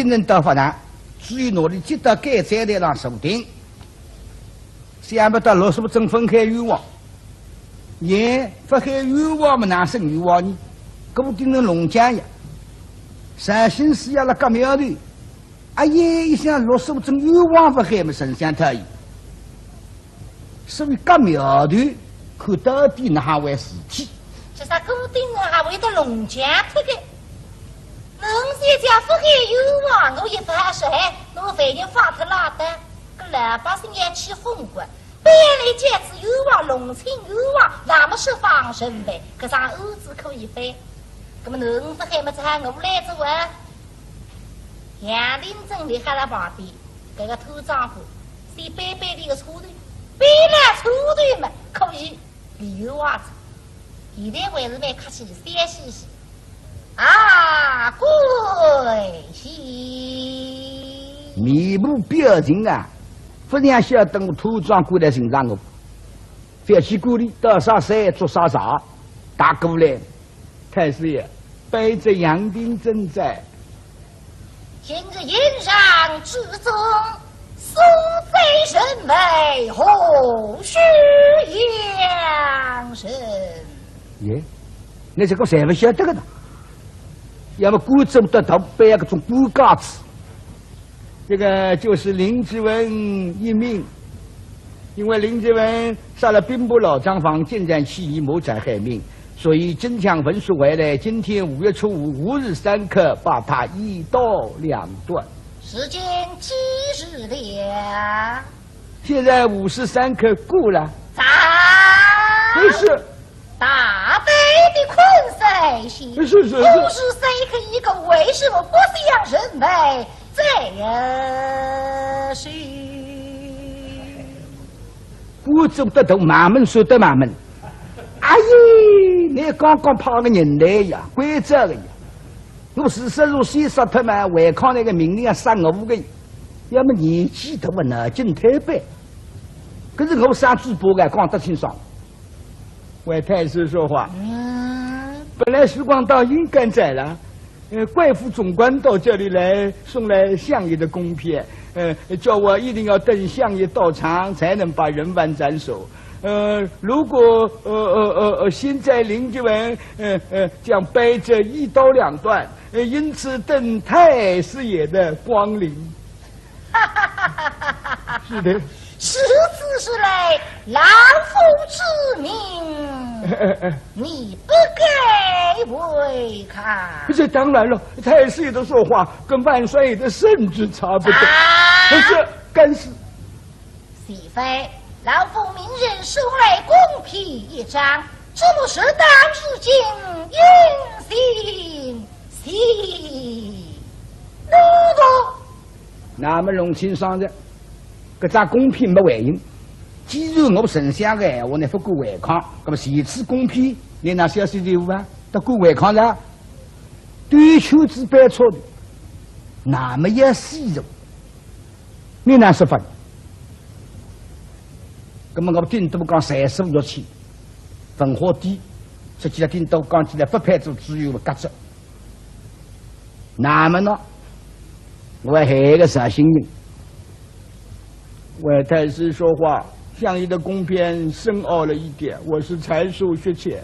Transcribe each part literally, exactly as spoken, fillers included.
人到法场，只有拿俚接到监斩台浪坐定。想不到陆素贞勿喊冤枉，也勿喊冤枉么，哪哼冤枉呢？顾鼎臣弄僵呀，绍兴师爷辣轧苗头，哎呀，一想陆素贞冤枉勿喊么，丞相讨厌。 所以轧苗头，看到底哪哼回事体。搿啥顾鼎臣还会得弄僵脱个？侬现在勿喊冤枉，我也勿好说，哎，侬万一放脱拉倒，搿老百姓要起风个。万一来接仔冤枉，弄清冤枉，那么是放人呗，搿桩案子可以翻。葛么侬勿喊么，只好我来做啊。 杨廷珍立辣旁边，搿个探长官，先扳扳俚个差头，扳牢差头么，可以理由啊。现在还是蛮客气，笑嘻嘻。啊，贵姓？面部表情啊，勿像晓得我探长官来寻着我。覅去管俚，到啥山捉啥蛇，打过来。 太师爷，卑职杨廷珍在。今日宴上之中，所在人为何许阳城？耶，倷这个侪勿晓得个呢？要么官做得大，扮搿种官架子。 这个就是林子文一名。因为林子文杀了兵部老账房，见财起意，谋财害命，所以京腔文书回来，今天五月初五，午时三刻，把他一刀两断。时间几时了？现在午时三刻过了。咋？不是。 大胆的昆山县，是，是，是。午时三刻已过，为什么不向人来再说？官做得大，衙门算得衙门。哎呀，倷刚刚派个人来呀，关照个呀。我是说，如果先杀脱嘛，违抗倷个命令要杀我个呀。要么年纪大啊，脑筋推扳。可是我上嘴巴个，讲得清爽。 为太师说话。嗯。本来时光到应该在了，呃，贵府总管到这里来送来相爷的公批，呃，叫我一定要等相爷到场才能把人犯斩首。呃，如果，呃，呃，呃，呃，现在林子文，呃，呃，将卑职一刀两断，呃，因此等太师爷的光临。 是的。如此说来，老夫之命，你不该违抗。这当然了，太师爷的说话跟万岁爷的圣旨差不多。啊！可是，干事。岂非，老夫命人送来公批一张，这么适当之情，应信 息怒。那么弄清爽哉，搿张公批没回音。既然我丞相个闲话，倷勿敢违抗，那么前次公批，倷拿消息留下啊，倒敢违抗哉？兜圈子扳错头，那么要死哉。 倷哪说法？那么我顶多讲三十五六千，文化低，实际上顶多讲起来勿配做知县个格子。那么呢，我还有个绍兴人。为太师说话，相爷的公批深奥了一点，我是才疏学浅。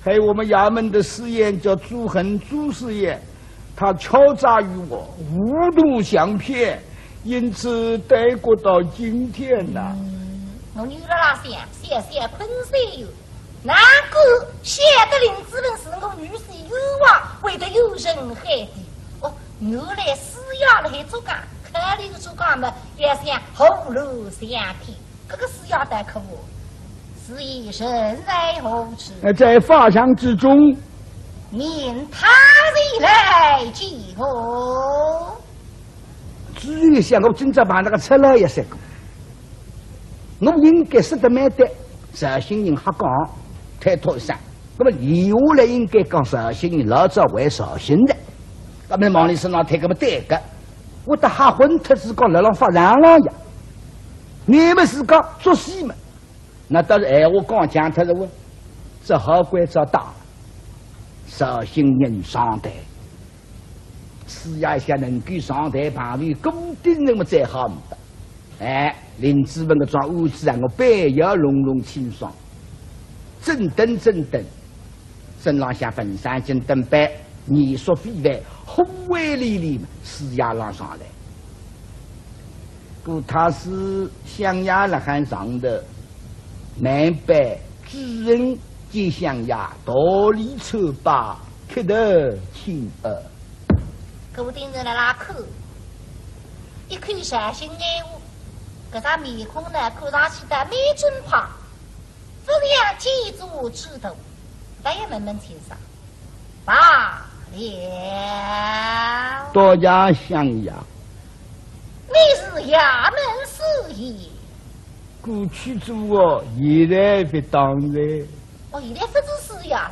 还有我们衙门的师爷叫朱恒朱师爷，他敲诈于我，无度详骗，因此耽搁到今天呐。嗯，我女儿啊，想，想想困死哟。难怪晓得林子文是我女婿冤枉，会得有人害的。哦，原来师爷辣海作梗，考虑个作梗嘛，要想后路相看。 搿个师爷大可恶，师爷人在何处？呃，在法场之中。命他前来见我。知县想，我今朝碰着个赤佬也是个，我应该说得蛮对，绍兴人瞎讲，推脱一声。那么留下来应该讲绍兴人老早回绍兴的，那么往里身上推搿么对个，我得瞎混脱是讲辣浪法场浪呀。 你们是讲作戏嘛？那倒是闲话讲僵脱了哇，只好关照大，绍兴人上台。师爷一向能够上台碰头顾鼎臣么再好勿得。哎，林子文搿桩案子啊，我板要弄弄清爽，整顿整顿，身浪向浑身整顿板，严肃非凡，宏伟凛凛，师爷浪上来。顾太师相爷辣海上头，难办，主人见相爷，道理参拜，磕头请安。 顾鼎臣辣辣看，一看绍兴人物，搿张面孔呢，看上去倒蛮正派，勿像奸贼之徒，倒要问问清爽。罢了。多谢相爷。你是衙门师爷？过去做过，现在勿当了。哦，现在勿是师爷了。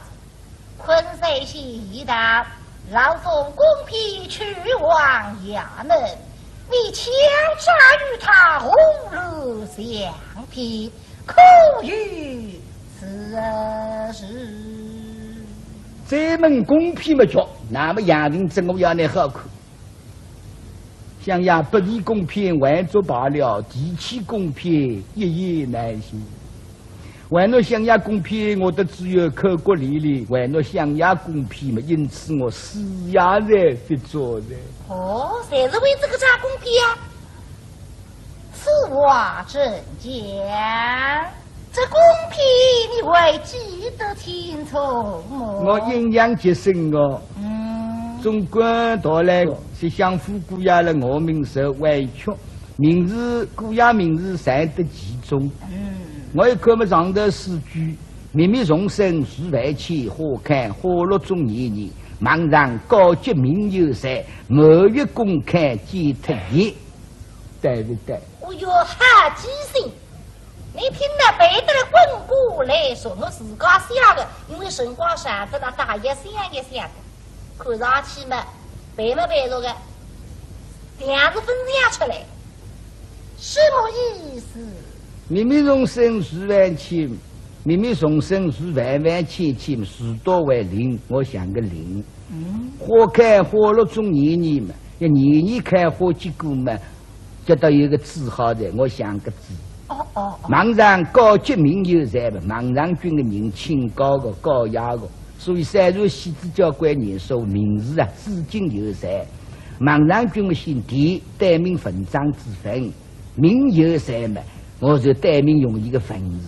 昆山县一带，老奉公批去往衙门，你强占于他红楼相片，可有此事？再问公批么叫，那么杨廷珍我要拿好看。 相爷，不提公批还则罢了，提起公批一言难尽。还倷相爷公批，我得只有口角连连；还倷相爷公批嘛，因此我师爷才勿做的。哦，侪是为仔搿张公批啊？此话怎讲？ 这公批你还记得清楚么？我印象极深哦。嗯。总管到来，是相府姑爷了，我名字歪曲，名字，姑爷名字传得其中。嗯。我一看么上头四句，密密丛生树万千，花开花落总年年，茫然高洁名犹在，满月宫开见特异。对不对？哦哟，好记性！ 你听了背得了滚瓜烂熟，我自家写的，因为辰光长得了，大约想一想的，看上去嘛，背嘛背着的，样子分析出来，什么意思？密密丛生树万千，密密丛生树万万千千，树多为林，我想个林。嗯。花开花落总年年嘛，要年年开花结果嘛， 叫到有个字好的，我想个字。哦，哦，哦。茫然高洁名犹在嘛，茫然君个名清高个，高雅个，所以虽然死仔交关年数，名字啊，至今犹在。茫然君个姓田，单名文章之文，名犹在嘛，我就单名用伊个文字。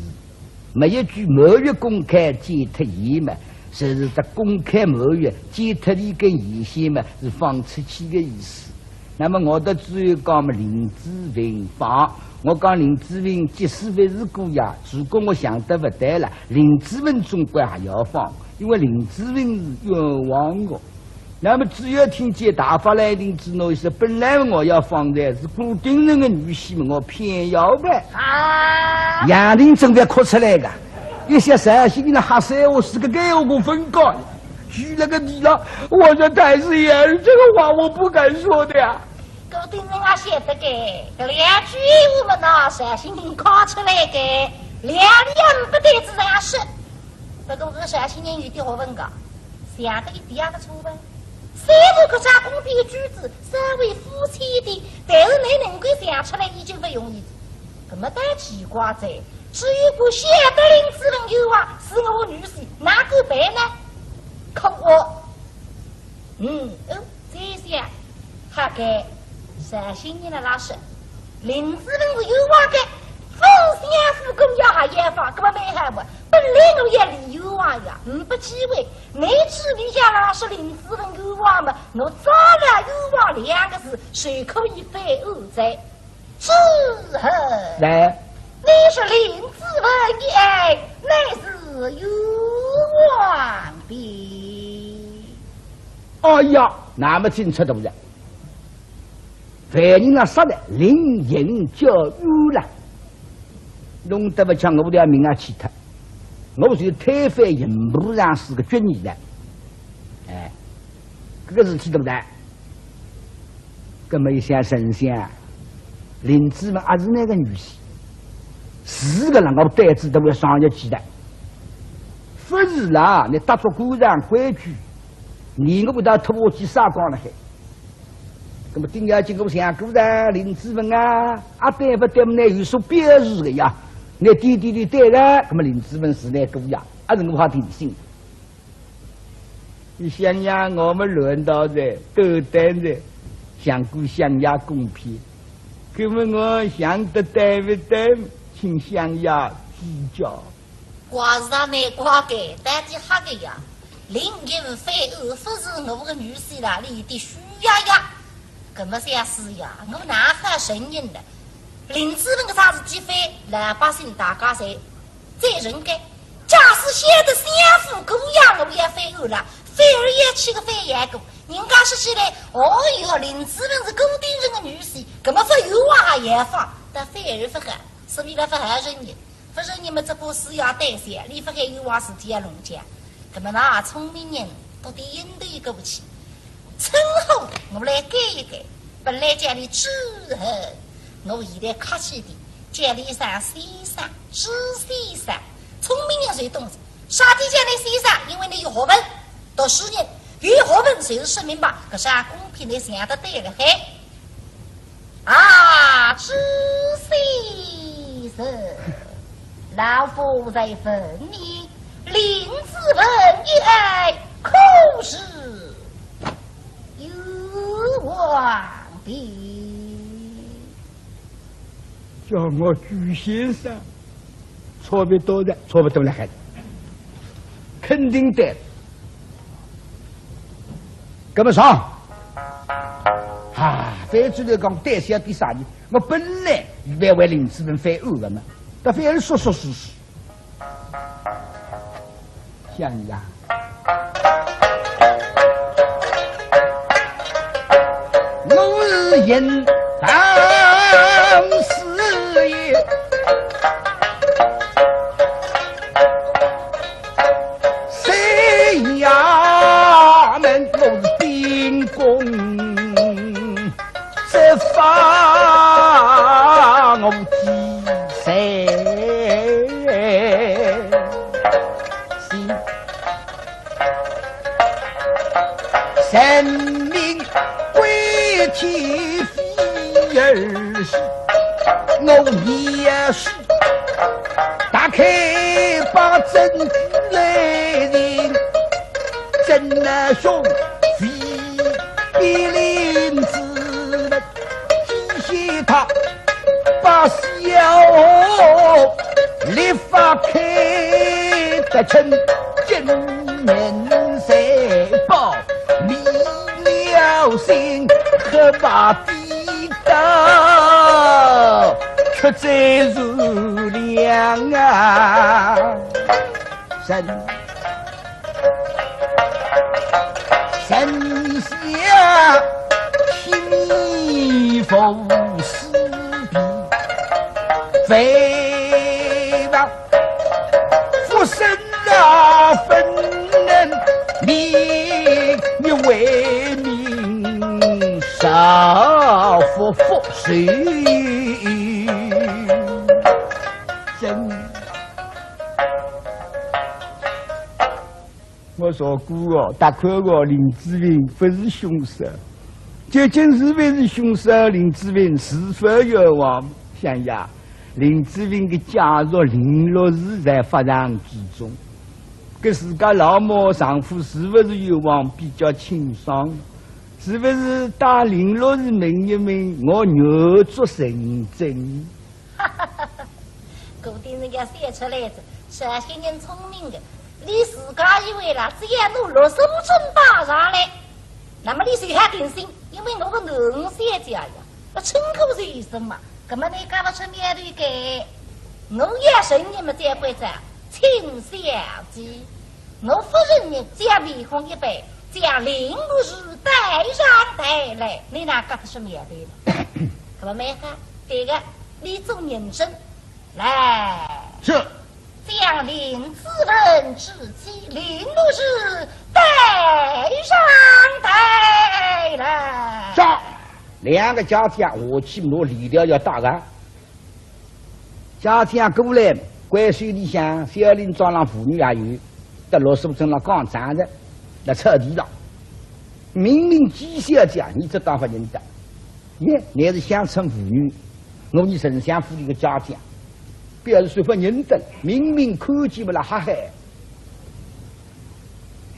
么一句满月宫开见特异嘛，就是搿宫开满月，见特异跟异象嘛，是放出去的意思。那么我倒只有讲么林子文放，我讲林子文即使勿是姑爷，如果我想得勿对了，林子文总归还要放，因为林子文是冤枉的。 那么只要听见大发雷霆之怒，说本来我要放的是顾鼎臣的女婿嘛，我偏要办。啊！杨廷珍要哭出来个，一歇绍兴人吓煞，我是个该我个分高，举了个地了，我说太师爷，这个话我不敢说的呀。顾鼎臣也晓得个，搿两句闲话嘛，拿绍兴人讲出来个，两两不得之人也是。 不过搿个绍兴人有点学问个，想得一点也勿错个。虽然搿只公批句子稍微肤浅点，但是侬能够想出来已经勿容易。搿么倒奇怪哉，只有我晓得林子文冤枉，是我女婿，哪敢办呢？可恶！ 嗯，哦，这下，好个，绍兴人了老实，林子文是冤枉个，勿是相府姑爷还冤枉，搿么蛮好嘛。本来我也理冤枉呀，呒不机会，侬嘴里向老实林子文冤枉嘛，我抓牢冤枉两个字，就可以翻案哉。 之后，来。你说林子文一案，乃是冤枉的。哎呀，那么清楚大人，犯人啊杀了，临刑叫冤了，弄得勿像我条命啊去脱，我是推翻刑部尚书个决议了。哎，搿个事体对勿对？ 搿么一想神仙啊，林子文也是那个女婿，是个人我胆子都要上一记的。勿是啦，你搭足官场规矩，你我不到拖下去啥讲了海。那么顶要紧我想过哉，林子文啊，阿对勿对么，倷有所表示个呀。倷点点头对哉，那么林子文是倷个呀，阿是我好定心。你想呀，我们轮到哉，都等哉，想过想呀公平，那么我想得对勿对，请想呀指教。 怪是啊，难怪个，到底哈个呀，林英飞儿勿是我个女婿啦，俚的许呀呀。搿么想是呀，我哪法承认呢？林子文个啥事体翻，老百姓大家侪赞成个。假使晓得相府姑爷我也翻案了，反而也去个翻阳谷，人家说起来，哦哟，林子文是顾鼎臣个女婿，搿么勿冤枉也要放，但反而勿好，说明了勿好承认。 勿是你们这个事要担心，俚勿该冤枉事体要弄僵。那么那聪明人到底应对过去，称呼我来改一改，本来叫你朱恒，我现在客气点，叫你一声先生，朱先生。聪明人侪懂，啥体叫你先生？因为你有学问，读书人有学问，侪是说明白，搿是公平，倷想得对了嘿。 啊，朱先生，老夫再问你，林子文一案可是冤枉的？叫我朱先生，差勿多的，差勿多了还，肯定的。 那么上，啊，翻转来讲，对象点啥呢？我本来预备为林子文翻案个嘛，但反而说说是是。想呀，我是应当是也。 三衙门我是秉公执法，我记谁？人民归天非而是，我也是。 打开把证据来人，真那凶非比林子文，提醒他把小立法开得清，今年才报，你了心和把地道，出罪如 两啊，人，人下听你服侍的，为王不生啊，分人民，你为民少服服谁？ 真。我说过哦，大概哦，林子文不是凶手。究竟是不是凶手，林子文是否冤枉？想呀，林子文的家属林陆氏在法场之中，搿自家老母丈夫是不是冤枉比较清爽？是不是搭林陆氏问一问，我愿做成真？ 搿点人家想出来哉，这些人聪明的，俚自家以为啦，只要拿陆素贞带上来，那么俚就好定心，因为我个囡儿小姐呀，我称呼是什么，搿么倷讲勿出苗头个。我要承认么，再关照，请小姐。 我夫人呢，将面孔一板，将林陆氏带上台来，倷哪讲得出苗头呢？搿么蛮好，对个，你做人证，来，是。将林子文之妻林陆氏带上台来。是。两个家将下去拿链条要带个。 家将过来，关守里向，小林庄浪妇女也有，搭陆素贞浪讲账哉，辣草地浪。命令纪晓岚，你这当法人的，耶，乃是乡村妇女，我伲丞相府里个家将，表示说勿认得，明明看见么啦，哈嘿。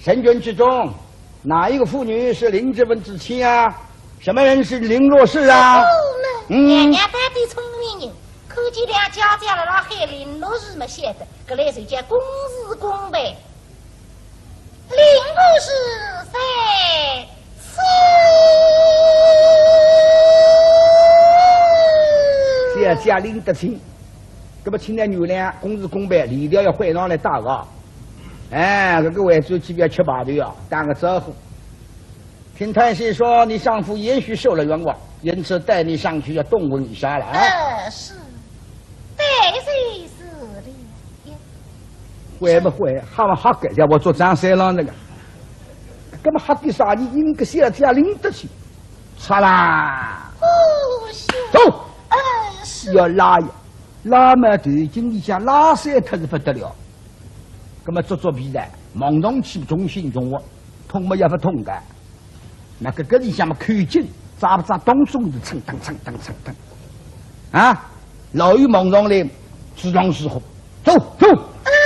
人群之中，哪一个妇女是林子文之妻啊？什么人是林洛氏啊？哦，嗯。娘娘到底聪明人，看见两家将辣辣喊林洛氏么晓得，搿来就叫公事公办。 林洛氏在此。小姐林德清，搿么请倷原谅，公事公办，链条要换上来戴个。哎，搿个回转去覅要吃排头啊，打个招呼。 听太师说，你丈夫也许受了冤枉，因此带你上去要动问一下了啊。呃，是，带罪是了。会不会，哈嘛哈个，要我做张三郎那个？搿么哈个啥？你应该是要这样领得去，杀啦！哦，是。走。呃，是。要拉呀，拉嘛头颈里向拉散脱是不得了。搿么做做皮带，望上去重新重活，痛么也不痛个。 那个搿里向么口径，扎不扎当中是蹭蹬蹭蹬蹭蹬。啊，老有望上来，自然是好。走，走，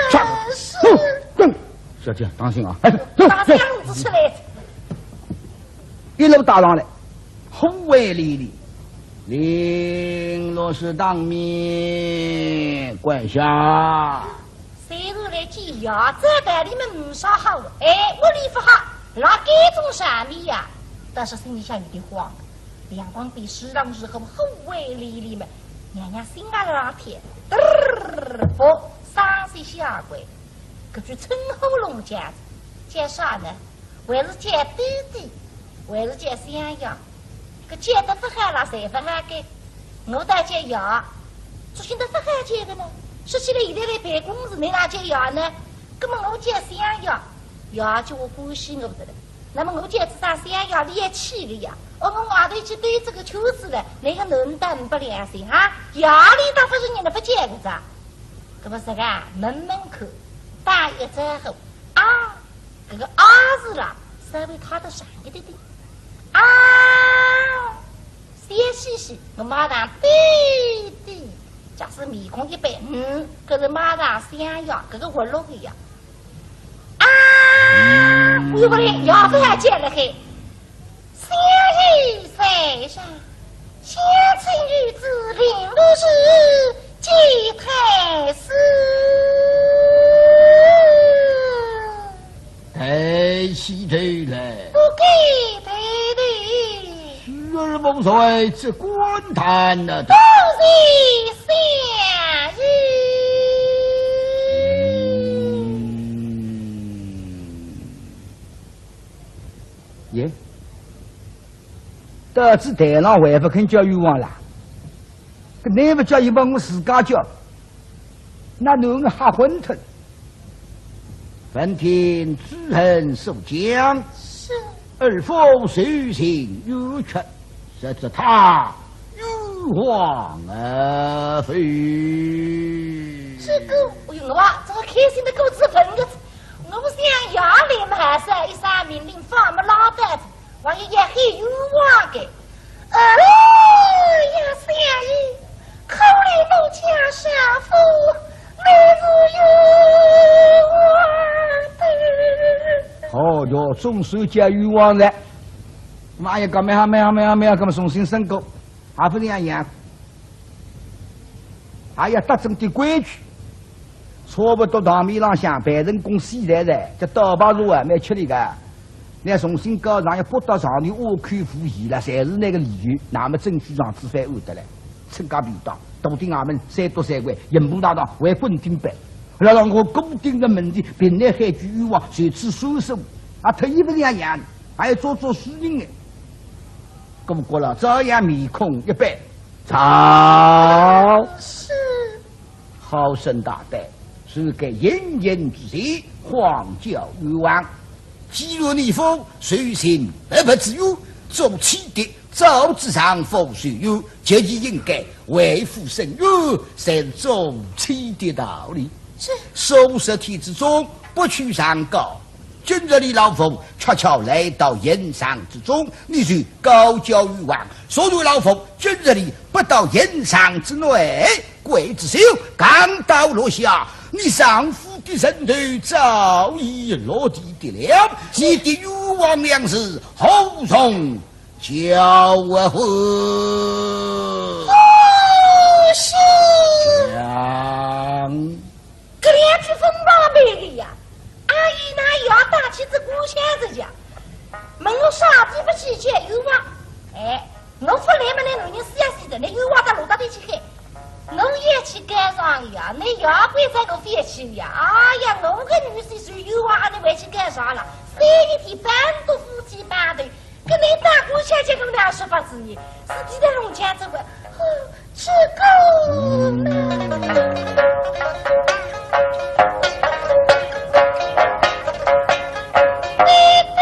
上，走，走。小姐，当心啊！哎，走，走。一路打上来，护卫连连，林洛氏当面跪下。 虽然来见爷，这道理么没啥好，哎，屋里不好，辣该种场面呀，但是心里向有点慌。两旁边侍郎是很护卫连连么，娘娘心啊辣跳，嘚儿，不，双膝下跪，搿句称呼弄僵，叫啥呢？ 还是叫爹爹，还是叫相爷？搿叫得勿好啦，侪勿好个。我倒叫爷，作兴得勿好叫个呢。说起来现在来办公事，倷哪叫爷呢？搿么我叫相爷，爷就我欢喜我勿得了。那么我叫仔声相爷，倷也气个呀。哦，我外头去兜仔个圈子了，倷个能当勿良心啊？爷里倒勿是人了，勿叫个咋？搿么实梗，门门口打一个招呼，啊， 搿个啊字啦，稍微拖得长一点点。啊，笑嘻嘻，我马上对对，假使面孔一板，嗯，搿是马上相爷，搿个活络个呀。啊，我勿来，爷勿要讲了嘿。 相爷在上，相请御旨，林洛氏见太师。抬起头来。不敢抬头。时而不在，只管谈啊。多谢相爷。嗯。 耶，到仔台浪还勿肯叫冤枉啦？搿倷勿叫，伊帮我自家叫，那囡儿吓昏脱。闻听主人所讲，是。尔夫受尽冤屈，实则他冤枉啊，非？是个，哎呦，我这个开心的狗子分个子，我想要脸还是一声命令放么拉倒子。 还有要喊冤枉个。哎呀，相爷，可怜奴家丈夫，乃是冤枉的。哦哟，总算叫冤枉了。妈呀，搿蛮好，蛮好，蛮好，蛮好，搿么重新审过，还勿是一样。 还要搭准点规矩。差不多堂面浪向办成功死哉哉，这倒把路啊，蛮吃力个。那重新告状要拨到上头，我口无言了，侪是那个理由，那么证据上子翻案得来，趁介便当，到底衙门三督三官，刑部大堂还滚顶板，然后我固定的门第，凭那海句冤枉，随之收手，啊，特意勿这样，还要做做事情的。 顾阁老照样面孔一板，招。是。好生大胆，是该行刑之前，谎叫冤枉。既然你夫受尽不白之冤，做妻的早知丈夫受冤，就应该为夫伸冤，才是做妻的道理。是。数十天之中不去上告，今日里老夫恰巧来到营帐之中，你就高叫冤枉，说是老夫今日里不到营帐之内，刽子手钢刀落下，你丈夫的人头早已落地的了，你的冤枉两字何从叫唤？不是。讲。 搿两句分旁边的呀，阿姨哪要打起这故乡的呀？问我啥地方去解冤枉？哎，我勿来么，来男人死也死的，那冤枉到哪搭去喊？我也去告状呀，那也怪在我勿去呀。哎呀，我个女婿受冤枉，阿能回去告状了？三日天半个夫妻半头， 搿能大姑小姐搿能说法子呢？是地在弄僵这个，哦，这个嘛。你必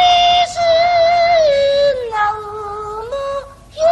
是那么有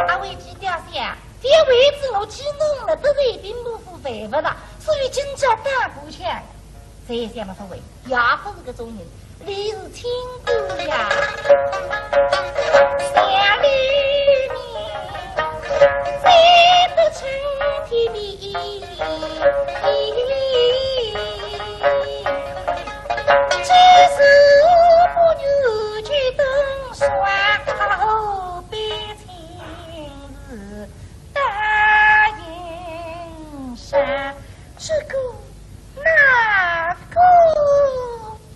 阿为几条想，这位置我去弄了，得罪兵部府办勿着，所以今朝打过去。 这也想勿出位，也勿是个中人，俚是清官呀。想俚呢，才得春天的意，只是不愿去登双河边，亲自答应上。 这个，那个。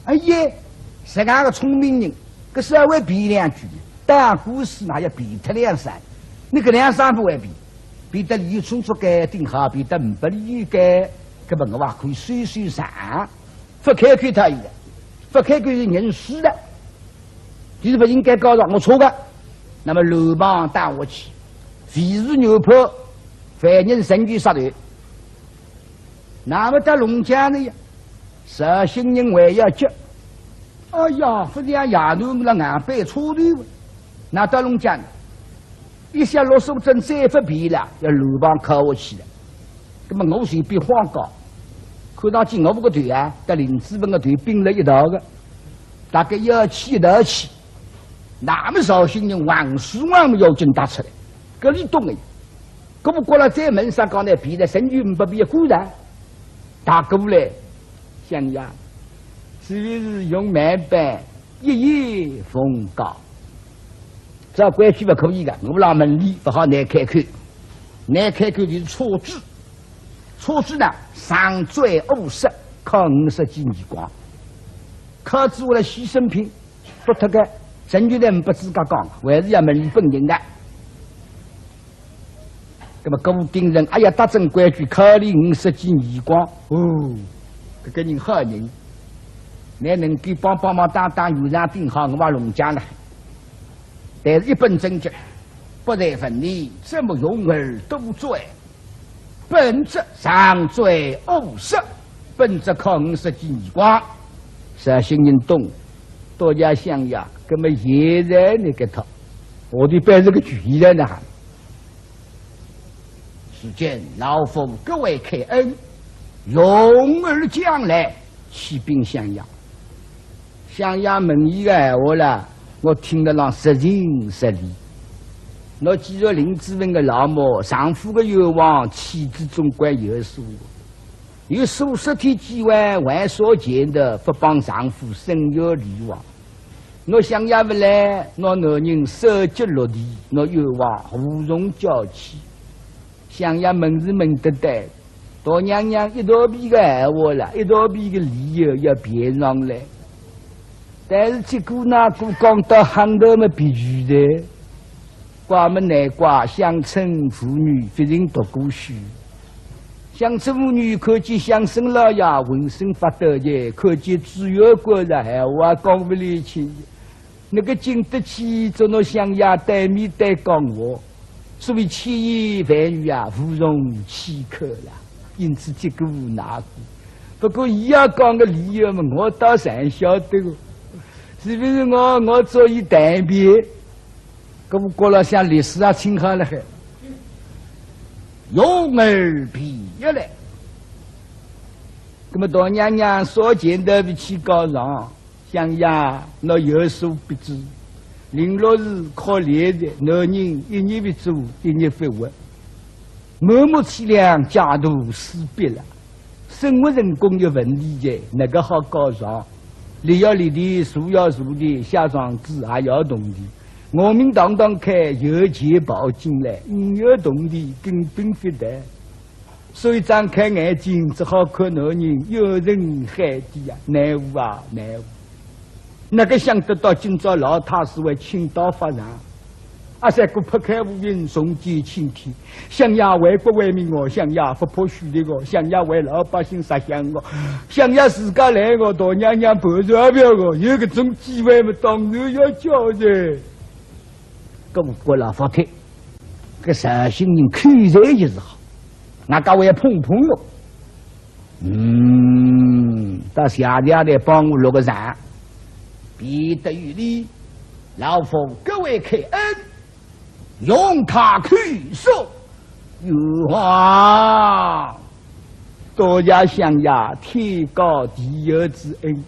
哎呀，实梗个聪明人，搿稍微避两句，打官司哪要避脱两声？你搿两声勿会避，避得理由充足该顶好，避得呒不理由该，搿么我还可以收收场，勿开口讨厌个，勿开口是认输个，就是勿应该告状，我错个。那么乱棒打下去，飞如牛炮，犯人仍旧杀头。那么到弄僵哉呀，绍兴人还要急。哎呀，勿像夜头了，硬扳错头，那到弄僵哉，一歇老师勿准再勿变了，要乱棒敲下去了。那么我随便晃高，看上去我搿个头啊，搭林子文个头并了一道个，大概要去一道去。 那么绍兴人横竖横么要紧打出来，搿里懂个。搿么过来再问啥讲呢？别的神句勿必要顾然，大哥来，相爷，是不是用慢板一言奉告？照规矩勿可以个，我辣门里勿好难开口，难开口就是错字，错字呢，上罪五十，扣五十记耳光，扣仔我的牺牲品。 不脱个，神句呢，勿自家讲，还是要问伊本人个。那么顾鼎臣，哎呀，搭准规矩，扣俚五十记耳光。哦，搿个人好人，倷能够帮帮忙，打打圆场顶好，我也弄僵了。但是一本正经，不才问你，怎么容儿多嘴？ 本则上罪五十，本则扣五十记耳光。绍兴人懂，多谢相爷，搿么现在倷搿套，我的板子个举起来呢。如今老夫格外开恩，容儿将来 启禀相爷。相爷问伊个闲话啦，我听得浪十情十理。倷既然林子文个老母，丈夫个冤枉，妻子总归有数。有数十天机会，还少见得勿帮丈夫伸冤理枉。倷相爷勿来，倷男人手脚落地，倷冤枉无从叫起。相爷问是问得对， 大娘娘一大皮个闲话啦，一大皮个理由要编上来。但是结果哪个讲到行头么必须的，怪么难怪，乡村妇女勿曾读过书。乡村妇女看见乡绅老爷浑身发抖的，看见知县官了闲话讲勿来气。 那个经得起做倷相爷对面对讲话，所以千言万语啊，无从启口了。因此结果无奈何。不过伊要讲个理由嘛，我倒侪晓得个，是不是我，我做伊代表？搿么觉着像历史啊，清好了海。容儿便要来。那么大娘娘少见得勿去告状， 相爷，倷有所不知，林陆氏可怜的，男人一日不做，一日不活，满目凄凉，家徒四壁了。生活成功有问题的，哪个好告状？立要立的，坐要坐的，写状子也要铜钿。我们堂堂开，有钱跑进来，呒有铜钿根本不得。 所以张开眼睛，只好看男人，有人喊的呀，难过啊，难过。哪个想得到今朝老太师会请到法场？阿三个拍开乌云，重见青天。相爷为国为民哦，相爷不怕虚的哦，相爷为老百姓着想哦，相爷自家来哦，大娘娘盘缠不要哦，有搿种机会嘛，当然要叫的。 搿个老法帖，搿绍兴人口才也是好，外加会捧捧哦。嗯，到谢谢倷帮我落个场，便得有礼，老夫格外开恩，容他口述。冤枉！ 多谢相爷天高地厚之恩。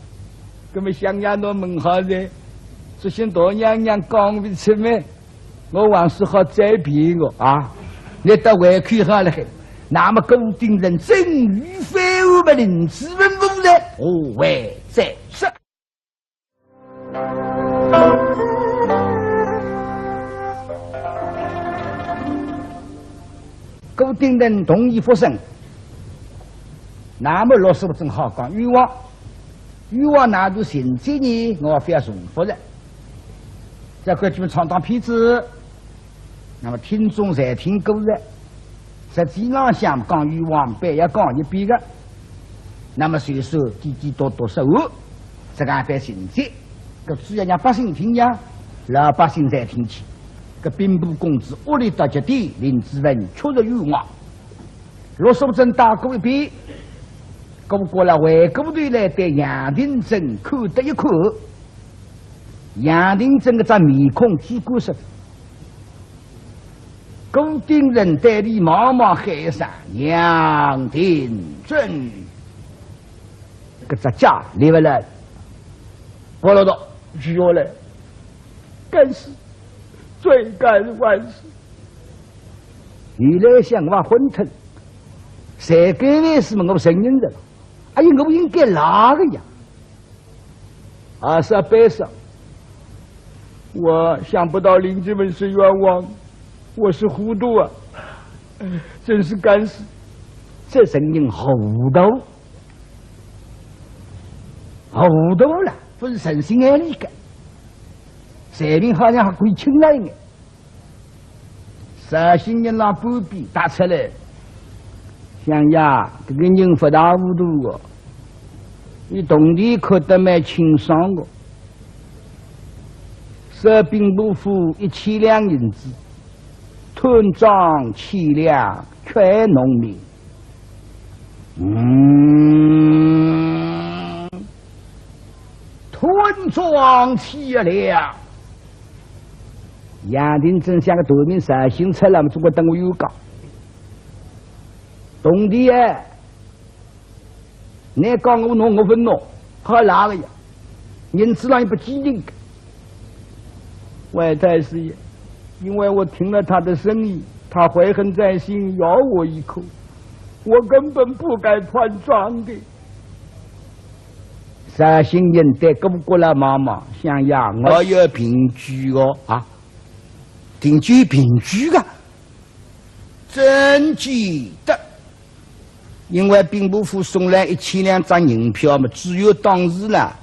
那么相爷倷问好哉，只是大娘娘讲勿出么，我还是好再辩个啊。倷倒胃口好了海。那么顾鼎臣真与非，我们林子文无罪，何为再说？ 顾鼎臣同意复审，那么老师傅正好讲冤枉，冤枉那就情节呢，我勿要重复了。再看你们唱段片子，那么听众侪听过了。 实际浪向讲冤枉板要讲一遍个，那么就说点点多多说完，这个板情节，搿主要让百姓听呀，老百姓侪听清。搿兵部公子恶劣到极点，林子文确实冤枉。陆素贞打过一遍，过过来回过头来对杨廷珍看得一看，杨廷珍搿张面孔猪肝色，顾鼎臣对俚望望喊一声：杨廷珍。搿只脚立勿牢，拨落倒，跪下来。 该死，罪该万死。原来想我昏脱，谁敢来是么我承认的了。哎呀，我应该哪个呀？啊，是啊，悲伤。我想不到林子文是冤枉，我是糊涂啊，真是该死。这人人糊涂，糊涂了，勿是诚心爱俚个。 罪名好像还可以轻了一眼。绍兴人拿半边搭出来，相爷，搿个人勿大糊涂个，俚铜钿看得蛮清爽个。说兵部府一千两银子， 吞赃千两，全农民。嗯，吞赃千两。杨廷珍像个短命绍兴出来么，总归等我有讲。铜钿哎， 倷讲我弄我勿弄，好哪个呀？银子浪也勿记得个。外太师爷，因为我听了他的声音，他怀恨在心，咬我一口，我根本不该判状的。绍兴人对顾国老望望，相爷，我有凭据哦。啊，凭据，凭据个，真记得。 因为兵部府送来一千两张银票嘛，知县当时啦，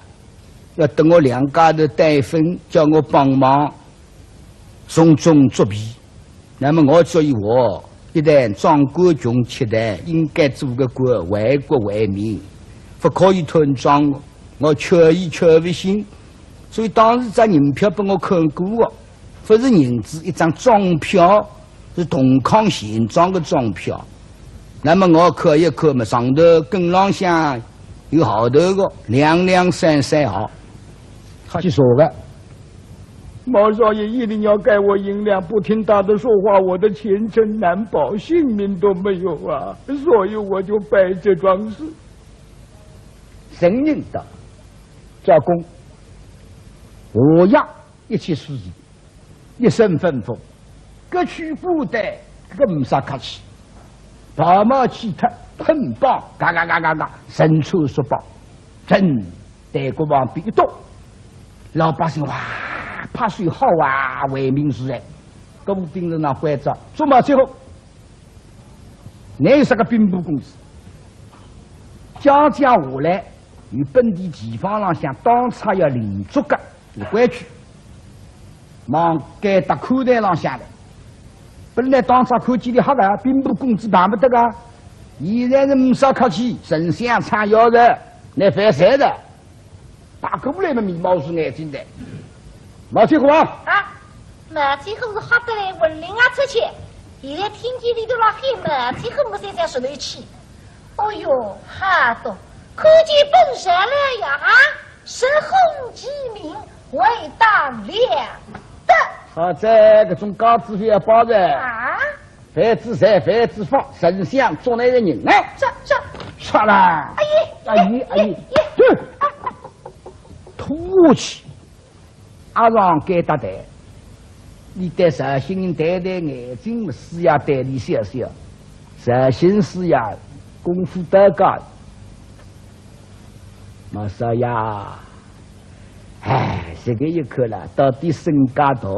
要搭我两家头对分，叫我帮忙从中作弊。那么我所以我一旦赃款穷吃的，应该做个官，为国为民，勿可以吞赃，我确实确实信。所以当时张银票拨我看过个，勿是银子，一张赃票， 是同康钱庄个庄票。那么我看一看嘛，上头跟浪向有号头个，两两三三号。他去说个。毛少爷一定要给我银两，不听他的说话，我的前程难保，性命都没有啊！所以我就办这桩事。承认的，招供，我呀，一切事实。 一声吩咐，各取布袋，搿个没啥客气。袍帽去脱，捆绑，嘎嘎嘎嘎嘎，绳穿束绑，正对过旁边一倒，老百姓哇，拍手好啊，为民除害。顾鼎臣那关照，做么最后，倷有啥个兵部公子？讲讲下来，有本地地方浪向当差要连坐个 有规矩，望该搭看台浪向来。本来当差看见俚吓个，兵部公子碰勿得个，现在是没啥客气，丞相唱要人，倷犯罪的，打过来嘛，眉毛竖眼睛的。毛七虎啊！啊，毛七虎是吓得来魂灵也出去，现在听见里头辣喊毛七虎，我才想说头去。哦哟，吓得，看见本帅来呀啊！ 直呼其名，为当了得。好在搿种架子勿要摆哉。啊？犯仔罪，犯仔法，丞相捉拿个人，哎，这，这，杀啦！哎呀，哎呀，哎呀，哎呀，拖下去，押上该搭台。 俚对绍兴人抬抬眼睛，师爷对俚笑笑。绍兴师爷功夫到家。毛少爷，哎，这个一看了，到底身价大。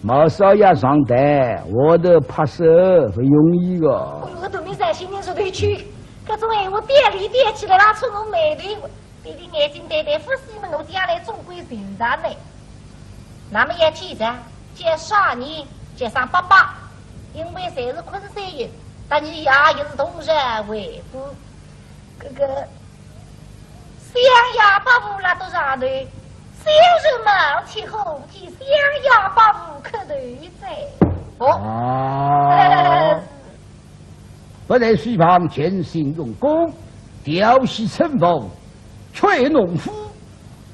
毛少爷上台，我都拍手，不容易个。哎哟，搿大名绍兴人说得去，搿种闲话点里点气来拉出我眉头。 对俚眼睛对对，勿是么我将来总归寻着呢。那么要记着，叫啥人？叫声伯伯，因为侪是昆山人，搭伲爷也是同室为官。搿个相爷伯父拉到上头，小人冒起虎体，想要把无可对哉。哦，啊，不在书房潜心用功，调戏村妇，却弄夫，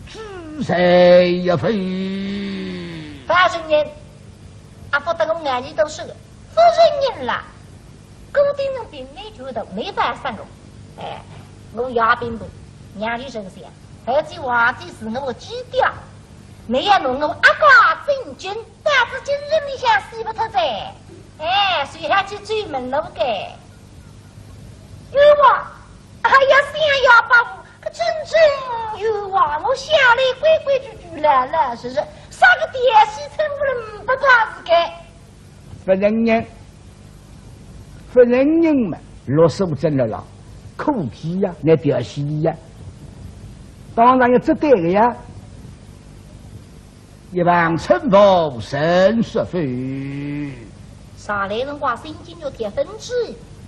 知罪也非。大人言，阿不得我眼里都是个夫人人啦。 顾鼎臣并没觉得没办法个。哎，我也并不，娘里人想，而且皇帝是我基调，你要弄我阿哥进京，但是京城里向死不脱哉。哎，谁还去追门路个？冤枉！哎呀，想要把我，可真正冤枉！我向来规规矩矩，老老实实，啥个调戏村妇人不怕是个？ 勿承认，勿承认嘛，陆素贞了啦，可气呀，乃调戏俚呀，当然要责备个呀。一旁村妇甚说否？上来辰光心惊肉跳，勿知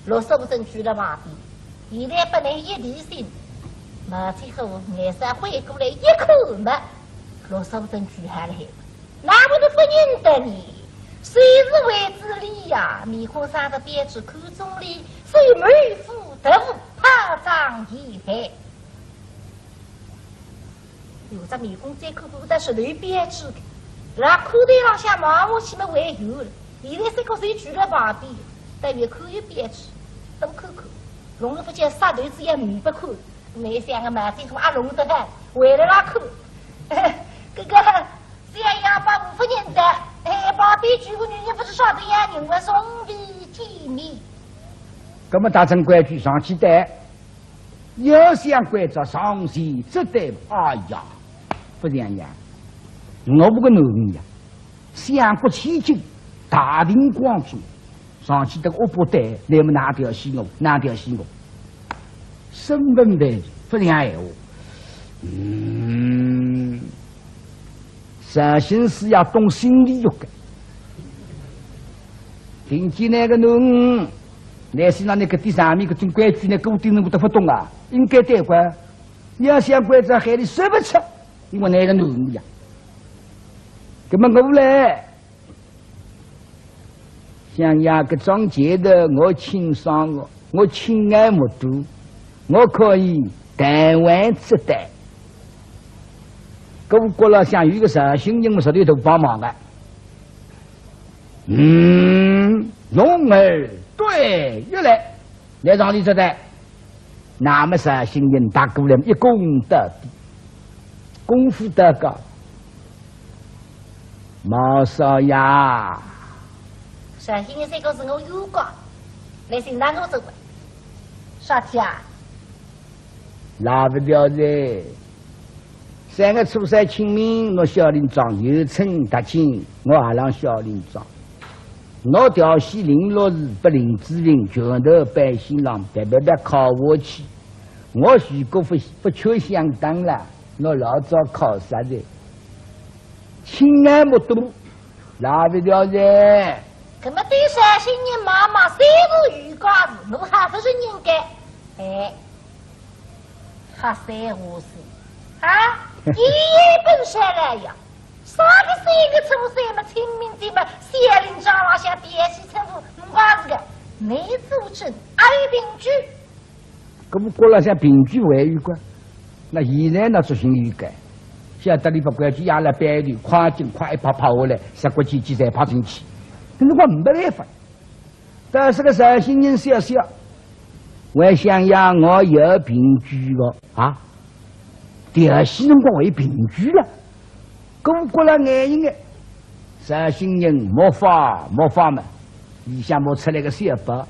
陆素贞去了旁边，现在拨俚一提醒，冒起虎眼色回过来一看嘛，陆素贞去好了海。 哪会得勿认得呢？虽是为之礼呀，面孔生得标致，看中俚，虽有满腹德物，怕长遗憾。有只面孔再看看，但是头标致个，辣看台浪向望下去么还有了。现在三个手举了旁边，但越看越标致，多看看，弄得勿见杀头子也没不看。 没想个嘛，这种阿龙得很，为了那口。这个，这样把五夫人的，哎，旁边几个女人不是说的呀，人我送礼见面。那么大臣规矩上去的，要想关照上前接待，哎呀，不像样，我不个男人呀， 相国千金，大庭广众，上去搭个恶霸对，那么哪调戏我，哪调戏我？身份问题，不像闲话。嗯，绍兴师爷懂心理学个。听见那个侬，那是那那个第三名，搿种规矩呢，顾鼎臣我都不懂啊，应该对个。你要想关照，喊你说不出，因为那个侬呀。 那么我嘞，想呀，搿桩事体我清爽个，我亲眼目睹，我可以弹丸之弹。搿我觉着像有一个绍兴人，我实在头帮忙个。嗯，容儿对一来，来让你这弹。 那么绍兴人打过来一躬到底，功夫到家。毛少爷，绍兴人这个是我有个，来，先拿我走吧。啥体啊？拉不掉哉。 三月初三清明，我小林庄游春踏青，我也让小林庄。我调戏林六爷，拨林子文拳头板心浪别别别敲下去。我如果不，不求相当了，我老早敲杀的。亲眼目睹，拉不掉哉。那么对绍兴人妈妈虽是有个事，我还不是应该。哎， 瞎三胡四啊，一本下来呀，啥个三月初三么清明节么，小林庄浪向调戏村妇，唔怪事个，你做证，阿有凭据？搿么国浪向凭据还有个，那现在呢，执行有个，晓得俚勿规矩，也来摆一头，快进快一拍拍下来，啥个几几侪拍进去，搿辰光没办法。 但是个绍兴人笑笑，还想要我有凭据个啊？调戏辰光还有凭据了？顾国老眼一眼，绍兴人没法没法嘛，里向摸出来个小包，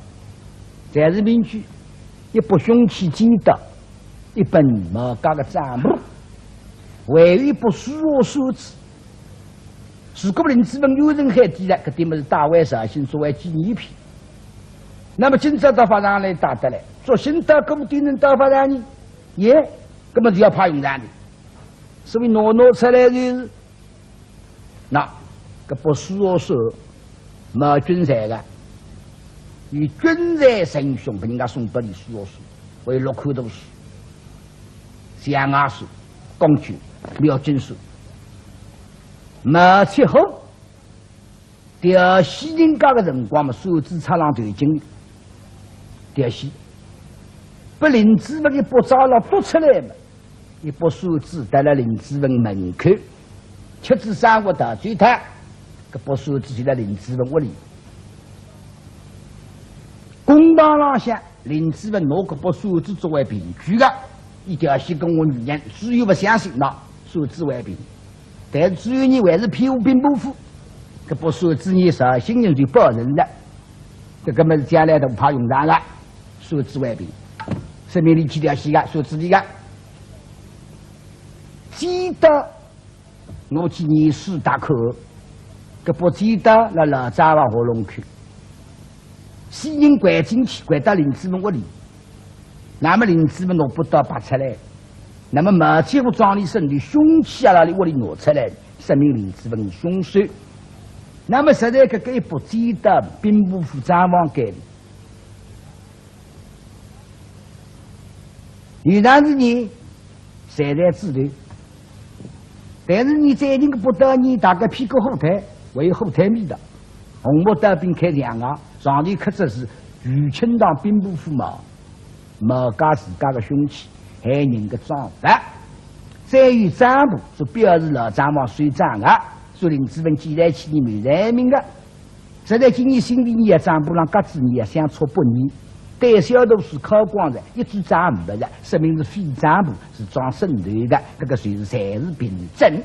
侪是凭据，一把凶器尖刀，一本毛家个账簿，还有一把书画扇子。 如果林子文有人喊起来，搿点物事带回绍兴作为纪念品。那么今朝到法场来打得来，作兴到搿么点能到法场呢？耶，搿么是要派用场的。所以拿拿出来就是，那搿把书画扇，毛俊才个，有俊才称雄，拨人家送拨俚书画扇，还有六块大书。 象牙扇、宫钧、描金扇，毛七虎调戏人家个辰光嘛，扇子插浪头颈调戏，拨林子文一巴掌浪督出来嘛，一把扇子搭辣林子文门口，吃仔生活逃走脱，搿把扇子就辣林子文屋里。公堂浪向，林子文拿搿把扇子作为凭据个，伊调戏过我女人，只有勿相信，拿扇子为凭。 但是最后呢，还是骗我兵部府，搿把扇子呢，绍兴人就保存了，搿个物事将来大派用场个，扇子为凭，说明伊去调戏个，扇子伊个。剪刀，我去验尸大口，搿把剪刀辣老账房喉咙口。 死人掼进去，掼到林子文屋里。那么林子文拿把刀拔出来，那么毛七虎装里身里凶器也辣伊屋里拿出来，说明林子文是凶手。那么实在搿个一把剪刀，兵部府账房间里，有当时呢，侪在指头。 但是呢，最近个不得呢，大概屁股后台，还有后台味道。红木刀柄开两牙，上头刻着是余庆堂兵部府毛，毛家自家个凶器，害人个赃物。再有账簿，是表示老账房收账个，说林子文寄来去呢，没人命个。 实在今年新历年啊，账簿浪格子呢啊，想错八年，对小图书敲光了，一张账也没了，说明是废账簿，是装剩头个，搿个算是暂时凭证。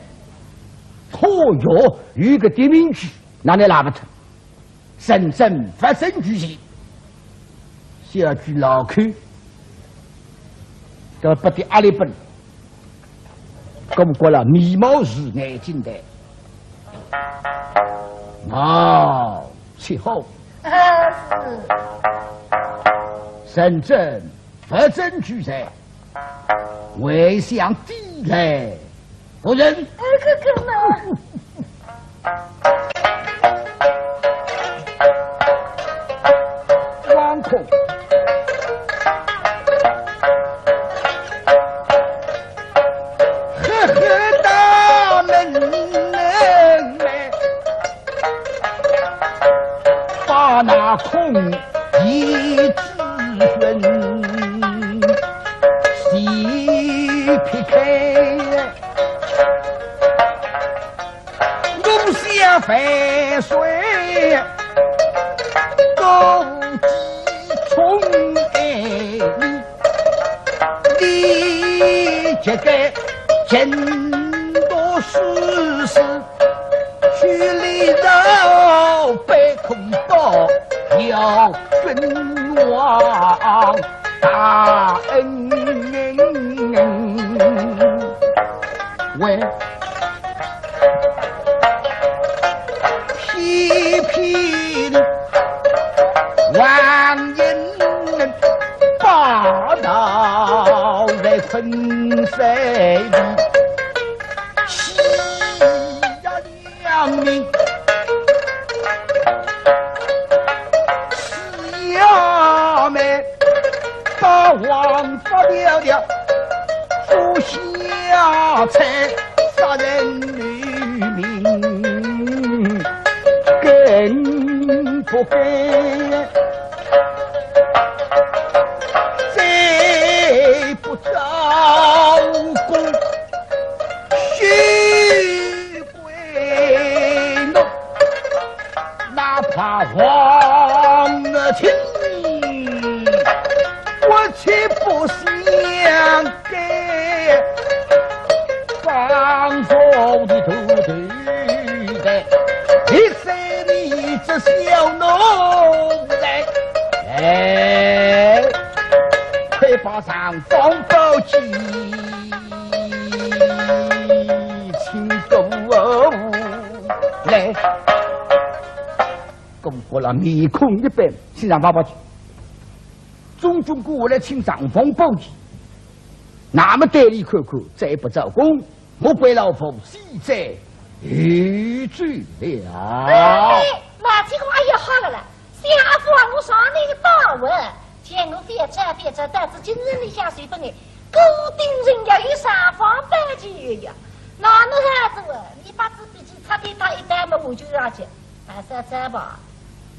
嚯哟，有个的名句，哪能拉勿脱？人证物证俱全。 小鬼老口，搿不得阿里本，搿么过了眉毛是眼睛的。哦，七虎，啊，是。人证物证俱全， 回想起来，夫人。哎，哥哥呢？王空。呵呵，大门来。 把那空地之人细劈开，我想万岁公体充爱你，你这个人多事事。 去里头被空报，要君王大恩为，批评王爷霸道在昆山里。 欺压良民，欺压民，把王法条条做下菜，杀人流民，更不该。 再不招供，休归奴，哪怕王听，我却不想给。 放纵的土地的，你说你这小奴才，哎，快把尚方宝剑请过来。过过了面孔一板，请尚方宝剑。 总总过来请尚方宝剑，那么对伊看看，再不招供，我关老夫死罪有罪了。哎，毛七虎，哎呀，好了啦，想阿福啊，我上你个当文，见我覅走覅走，到仔京城里向随便你，固定人家有尚方宝剑呀。那么好子啊，你把仔笔记抄么我就要去，还是要再吧，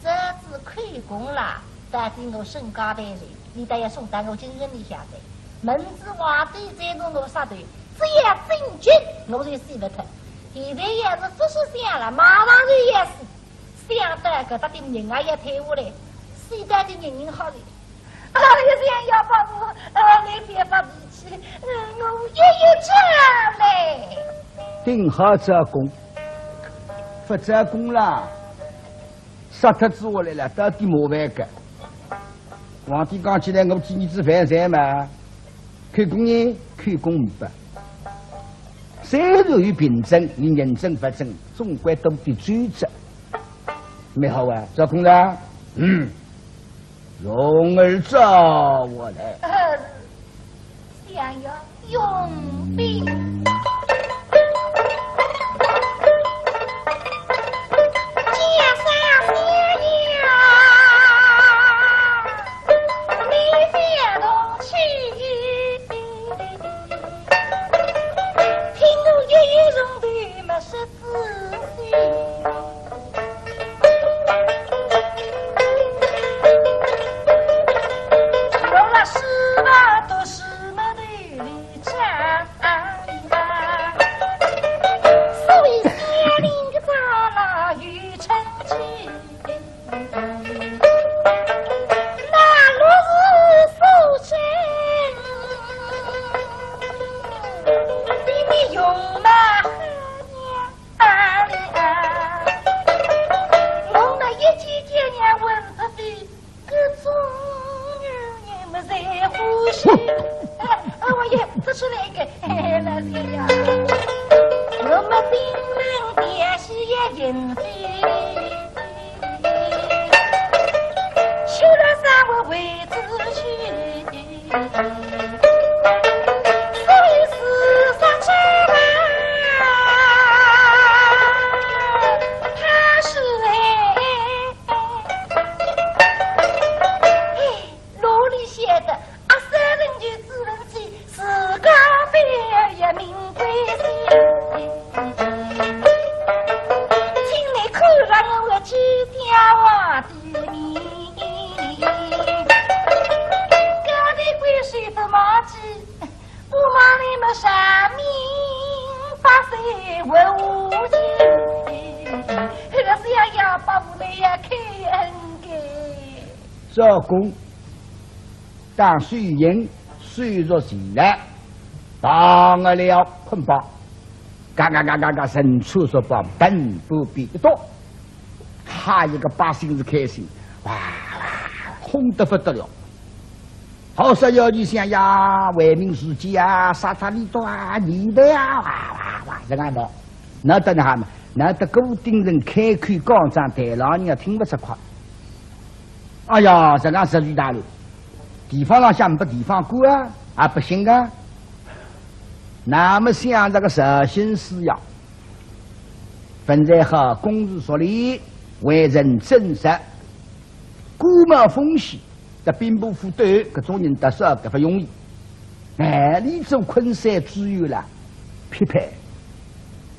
这次口供啦，到底我身家带罪，你倒要送到我京城里向去。明朝皇帝再拿我杀头，只要进京，我就死不脱。现在要是不是想了，马上就要死。 想到搿搭的人啊也退下来，死到的人人好的。哎呀，想要把我，呃，你别发脾气，嗯，我也有这嘞。顶好招供，勿招供啦，杀脱之后来了，到底麻烦个。 皇帝讲起来，我替儿子犯罪嘛，口供呢？口供没。虽然有凭证，有人证物证，总归都得罪着。蛮好啊，招供了？嗯，容儿招我来。呃，相爷。 用兵。搿种女人么才欢喜。哎，哎，我也不出来个，哎，老天爷。我们兵人也是要人飞，修了三个位子去。 哪里晓得，阿三人就只能去自家飞也名归西。请你看了我去见皇帝。 高抬贵手勿忘记，我望你们上面发誓为无情。这个是要要把我们要开恩的。招供，当水银水入钱来，当了捆绑，嘎嘎嘎嘎嘎，人车说报，奔波比一多。 哈，一个百姓是开心，哇哇，哄得不得了。好说要你想呀，为民除己啊，杀他里多啊，你的啊，哇哇哇，这样的。那等哈嘛，那得固定人开口讲讲，台浪人也听不出快。哎呀，这样是最大的。地方上向没地方官啊，也不行啊。那么想这个绍兴师呀， 本来好公事熟练，为人正直，官帽风险，在兵部府对搿种人得手搿勿容易。哎，你做昆山知县了，匹配，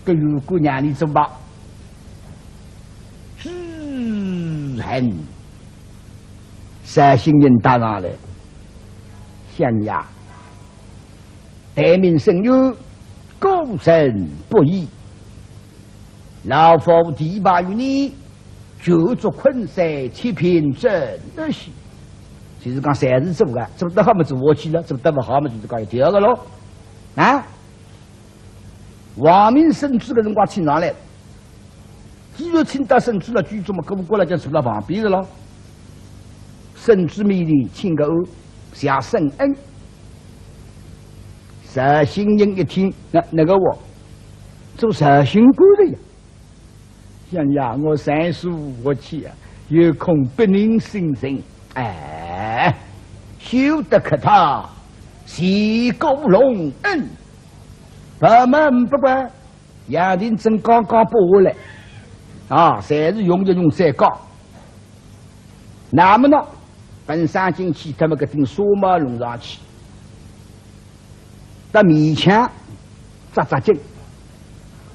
搿有官让你做吧。知县，绍兴人搭上来，相爷， 待命深有，孤身不易。老夫提拔于你，就做昆山七品正德县。就是讲，侪是做个，做得好么做下去了，做得勿好么就是讲一条个咯。啊？王明升知个辰光请上来， 既然请到圣旨了，居住么，各个过来讲，坐了旁边的咯。圣旨面前请个安，谢圣恩。绍兴人一听，那，那个我，做绍兴官的呀。想呀，我三叔我去啊，有恐不宁心神。哎，休得客套，谢过隆恩。不门不关， 杨廷珍刚刚拨下来，啊，侪是用一用再讲。那么呢，本省进去，他们搿顶纱帽弄上去，搭棉枪扎扎紧，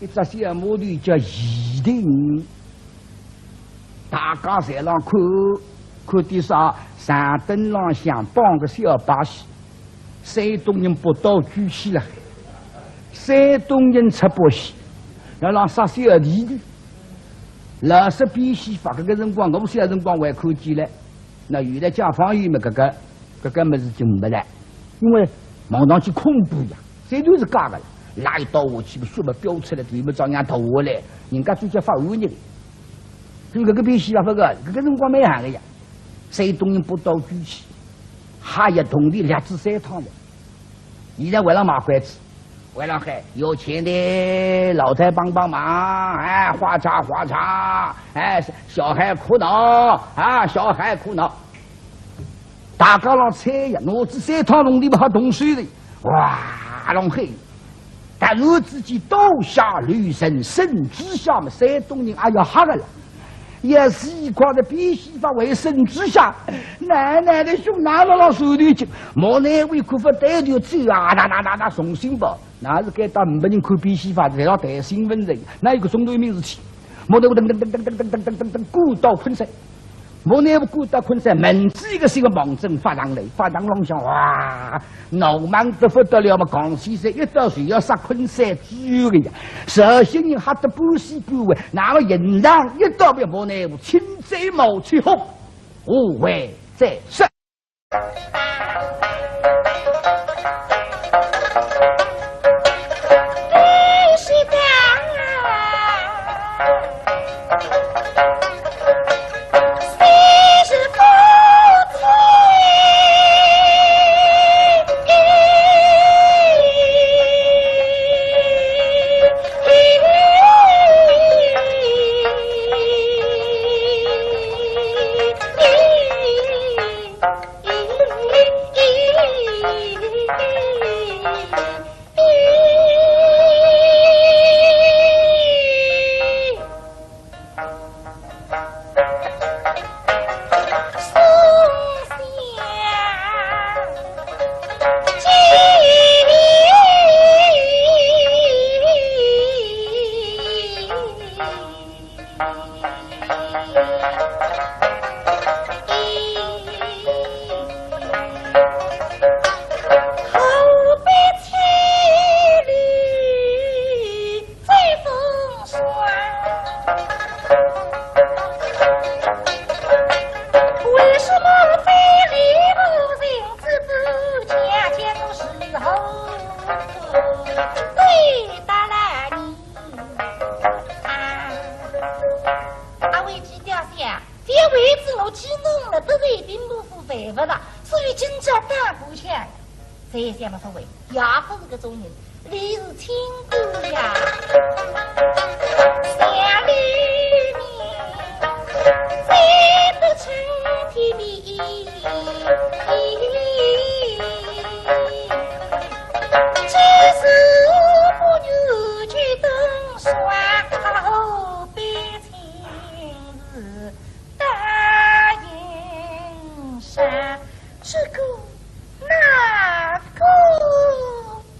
一只小码头叫义亭，大家侪浪看，看点啥？长凳浪向绑个小把戏，山东人朴刀举起来，山东人出把戏，要让杀小弟弟。老式变戏法，搿个辰光，我小辰光还看见了。那现在解放以后嘛，搿个搿个物事就没了，因为望上去恐怖呀。 侪都是假个了，拉一刀下去，血么飙出来，头么照样脱下来，人家最叫发恶人个。所以搿个变戏法勿个，搿个辰光蛮吓个呀。山东人朴刀举起，哈一铜钿两只三趟的。现在为了卖关子，为了喊有钱的老太帮帮忙，哎，哗嚓哗嚓，哎，小孩苦恼啊，小孩苦恼。 大家浪猜呀，拿仔三趟铜钿么好动手的，哇，浪喊。突然之间刀下留人，圣旨下么，山东人也要吓个了。也是一块的变戏法为圣旨下，奶奶的凶，拿了老手头去，莫奈何可勿对头走啊，哒哒哒哒，重新跑。那是该搭没人看变戏法，侪要谈新闻的，那一个钟头没事体。 莫奈何噔噔噔噔噔噔噔噔噔噔，赶到昆山。莫奈何赶到昆山，门子一个新个望准法场来，法场浪向哇，闹猛得不得了嘛！江先生一到就要杀昆山知县个呀，绍兴人吓得半死半活，那么刑场一到，别莫奈何，清罪毛七红，无为再说。 阿会计，吊相，这位置我去弄了，得罪兵部府办不到，所以今朝打过去。这也想不出位，也不是个中人，你是清官呀。想你呢，再不成体面。 只是不愿去登双，何必亲自打营山？这个，那个。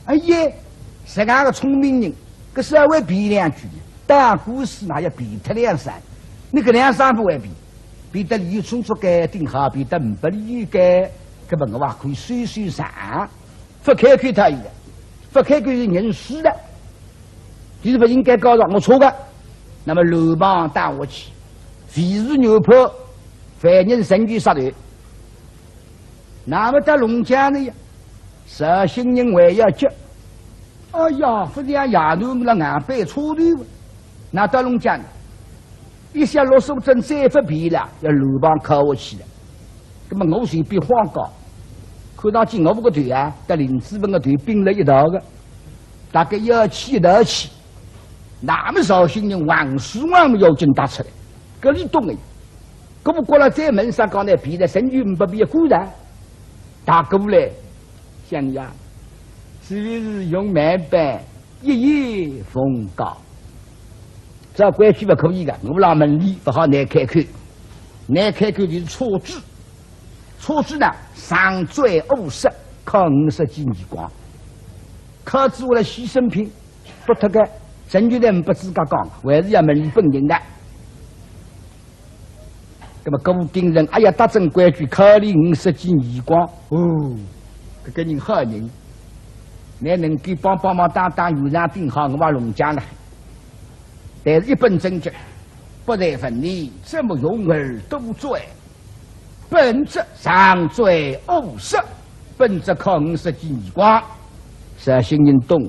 哎呀，实梗个聪明人，搿稍微避两句，打官司哪要避脱两声？你搿两声勿会避，避得理由充足该顶好，避得呒不理由该，搿么我也可以收收场。 勿开口他一个，勿开口是认输的。就是勿应该告状，我错个。那么乱棒打下去，非是原判，犯人仍旧杀头。那么到龙江呢呀，绍兴人还要急。哎呀，勿像夜头了，硬板错头，那到龙江呢？ 一想罗素贞再勿变了，要乱棒敲下去了。那么我随便晃高，看上去我个头啊，搭林子文个头并了一道个，大概要去一道去。那么绍兴人横竖横么要紧打出来，搿里懂个。搿么过来再问啥讲呢？变了，神就勿变个，果然大哥嘞，想呀，是不是用慢板？ 一言奉告。照规矩勿可以个，我辣门里勿好难开口，难开口就是错字。错字呢，上罪五十，扣五十记耳光，扣仔我个牺牲品，拨脱个。陈巨人勿自家讲，还是要问伊本人的。那么顾鼎臣，哎呀，搭准规矩，考伊五十斤耳光。哦，搿个人好人，乃能够帮帮忙打打圆场顶好，我也弄僵了。但是一本正经，不在问你，怎么容尔多嘴？ 本则上罪五十，本则考五十斤耳光。绍兴人懂，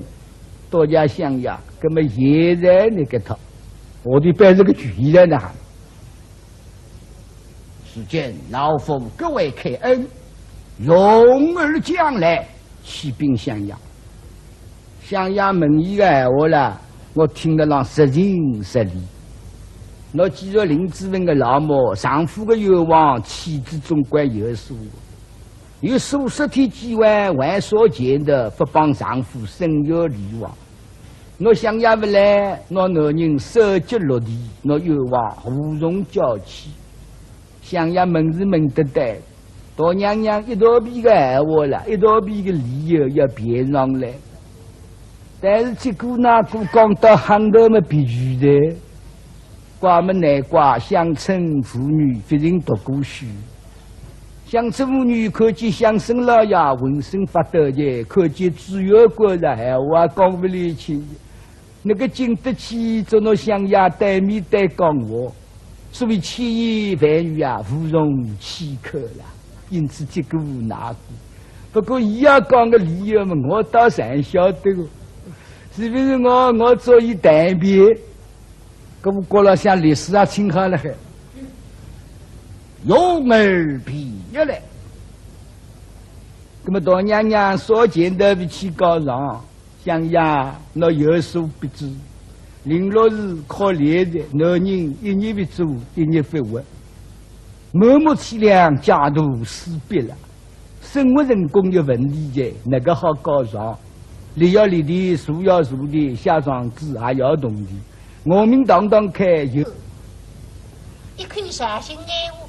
倒也想呀，那么现在那个他，我的班这个局来呢？如今老夫格外开恩，容尔将来 启禀相爷。相爷问伊个闲话啦，我听得浪实情实理。喏，既然林子文个老母，丈夫个冤枉，妻子总归有数。有数十天机会，还少见得勿帮丈夫伸冤理枉。喏，相爷勿来，喏，男人手脚落地，喏，冤枉无从叫起。 相爷问是问得对，大娘娘一肚皮个闲话啦，一肚皮个理由要编上来。但是结果哪个讲到行头么别句的，怪么难怪，乡村妇女勿曾读过书。乡村妇女看见乡绅老爷浑身发抖的，看见知县官了闲话讲勿来清。 那个经得起做喏相爷对面对讲话，所以千言万语啊，无从启口了。因此结果无奈何。不过伊要讲个理由嘛，我倒侪晓得个，是不是我，我做伊代辩？搿么过了像律师啊，请好了海，容尔辩来。那么大娘娘所见的不去告状， 相爷，喏，有所不知，林陆氏可怜的，男人一日不做，一日不活，满目凄凉，家徒四壁了。生活成功有问题的，哪个好告状？立要立的，坐要坐的，写状子也要动的。我们堂堂开有。一口绍兴闲话，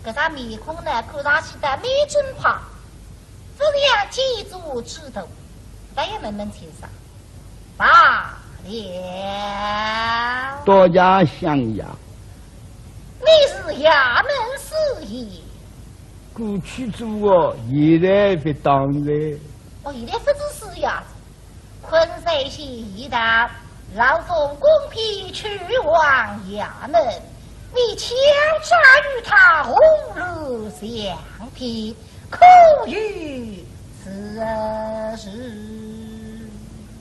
搿张面孔呢，看上去倒蛮正派。 不想见主之头，倒也问问清爽。罢了。多谢相爷。你是衙门师爷？过去做过，现在不当了。哦，现在不是师爷了。 昆山县已到，老夫公批去往衙门，你敲诈于他红楼相片，可有此事？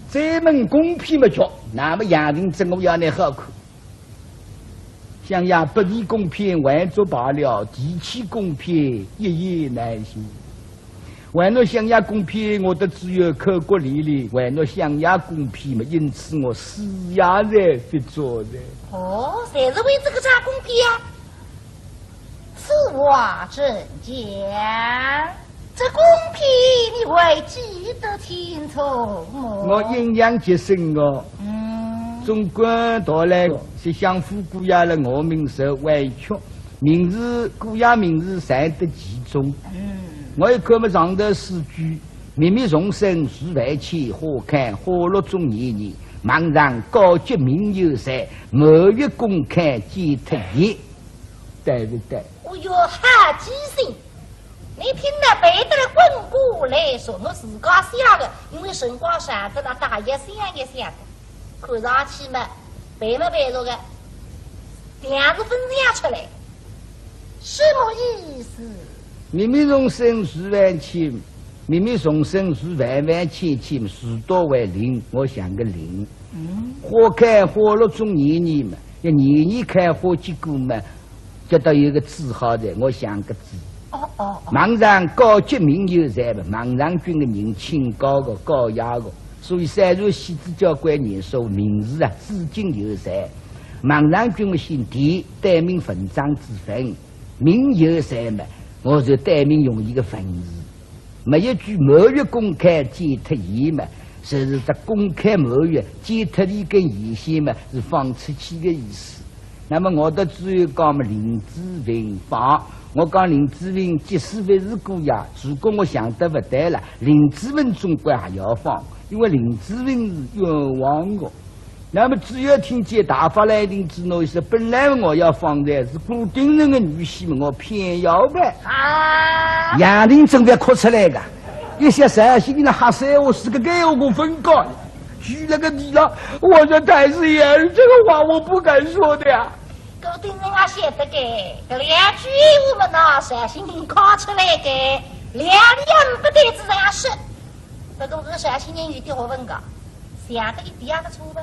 这门公批么叫，那么杨廷珍我要你好看。 相爷，不提公批还则罢了，提起公批一言难尽。还喏相爷公批，我的知县口角连连，还喏相爷公批嘛，因此我师爷在不做的。哦，侪是为这个张公批啊？此话怎讲？ 这公批你还记得清楚么？我印象极深哦。嗯。总管到来，是相府姑爷了我名字外曲，名字，姑爷名字才得其中。嗯。我一看么上头四句，密密丛生树万千，花开花落总年年，茫然告急命有罪，满月公开见特异。对不对？哦哟，好记性。 你听了背得了滚瓜烂熟，我自家写的，因为辰光长得了，大约想一想的，看上去嘛，背嘛背着的，样子分析出来，什么意思？密密丛生树万千，密密丛生树万万千千，树多为林，我想个林。嗯。花开花落总年年嘛，要年年开花结果嘛， 叫到有个字好的，我想个字。哦，哦，哦。孟尝告急命有罪嘛，孟尝君个人清高个、高雅个，所以虽然死仔交关年数，名字啊，至今犹在。孟尝君个姓田，单名文章之文，命有罪嘛，我就单名用一个文字。 末一句满月公开见特异嘛，就是只公开满月，见特异跟异象嘛，是放出去个意思。那么我的知县讲嘛，林子文放，我讲林子文即使勿是姑爷，如果我想得勿对了，林子文总归还要放，因为林子文是冤枉个。那么只要听见大发雷霆之后，说本来我要放人，是顾鼎臣的女婿嘛，我偏要办。啊！杨廷正要哭出来个，一些绍兴人的黑三话是个该我分讲，举了个例了，我说太师爷，这个话我不敢说的呀。顾鼎臣也晓得个，搿两句闲话嘛，拿绍兴人讲出来个，两两不对之上说。不过搿个绍兴人有点学问个，想得一点也不错吧？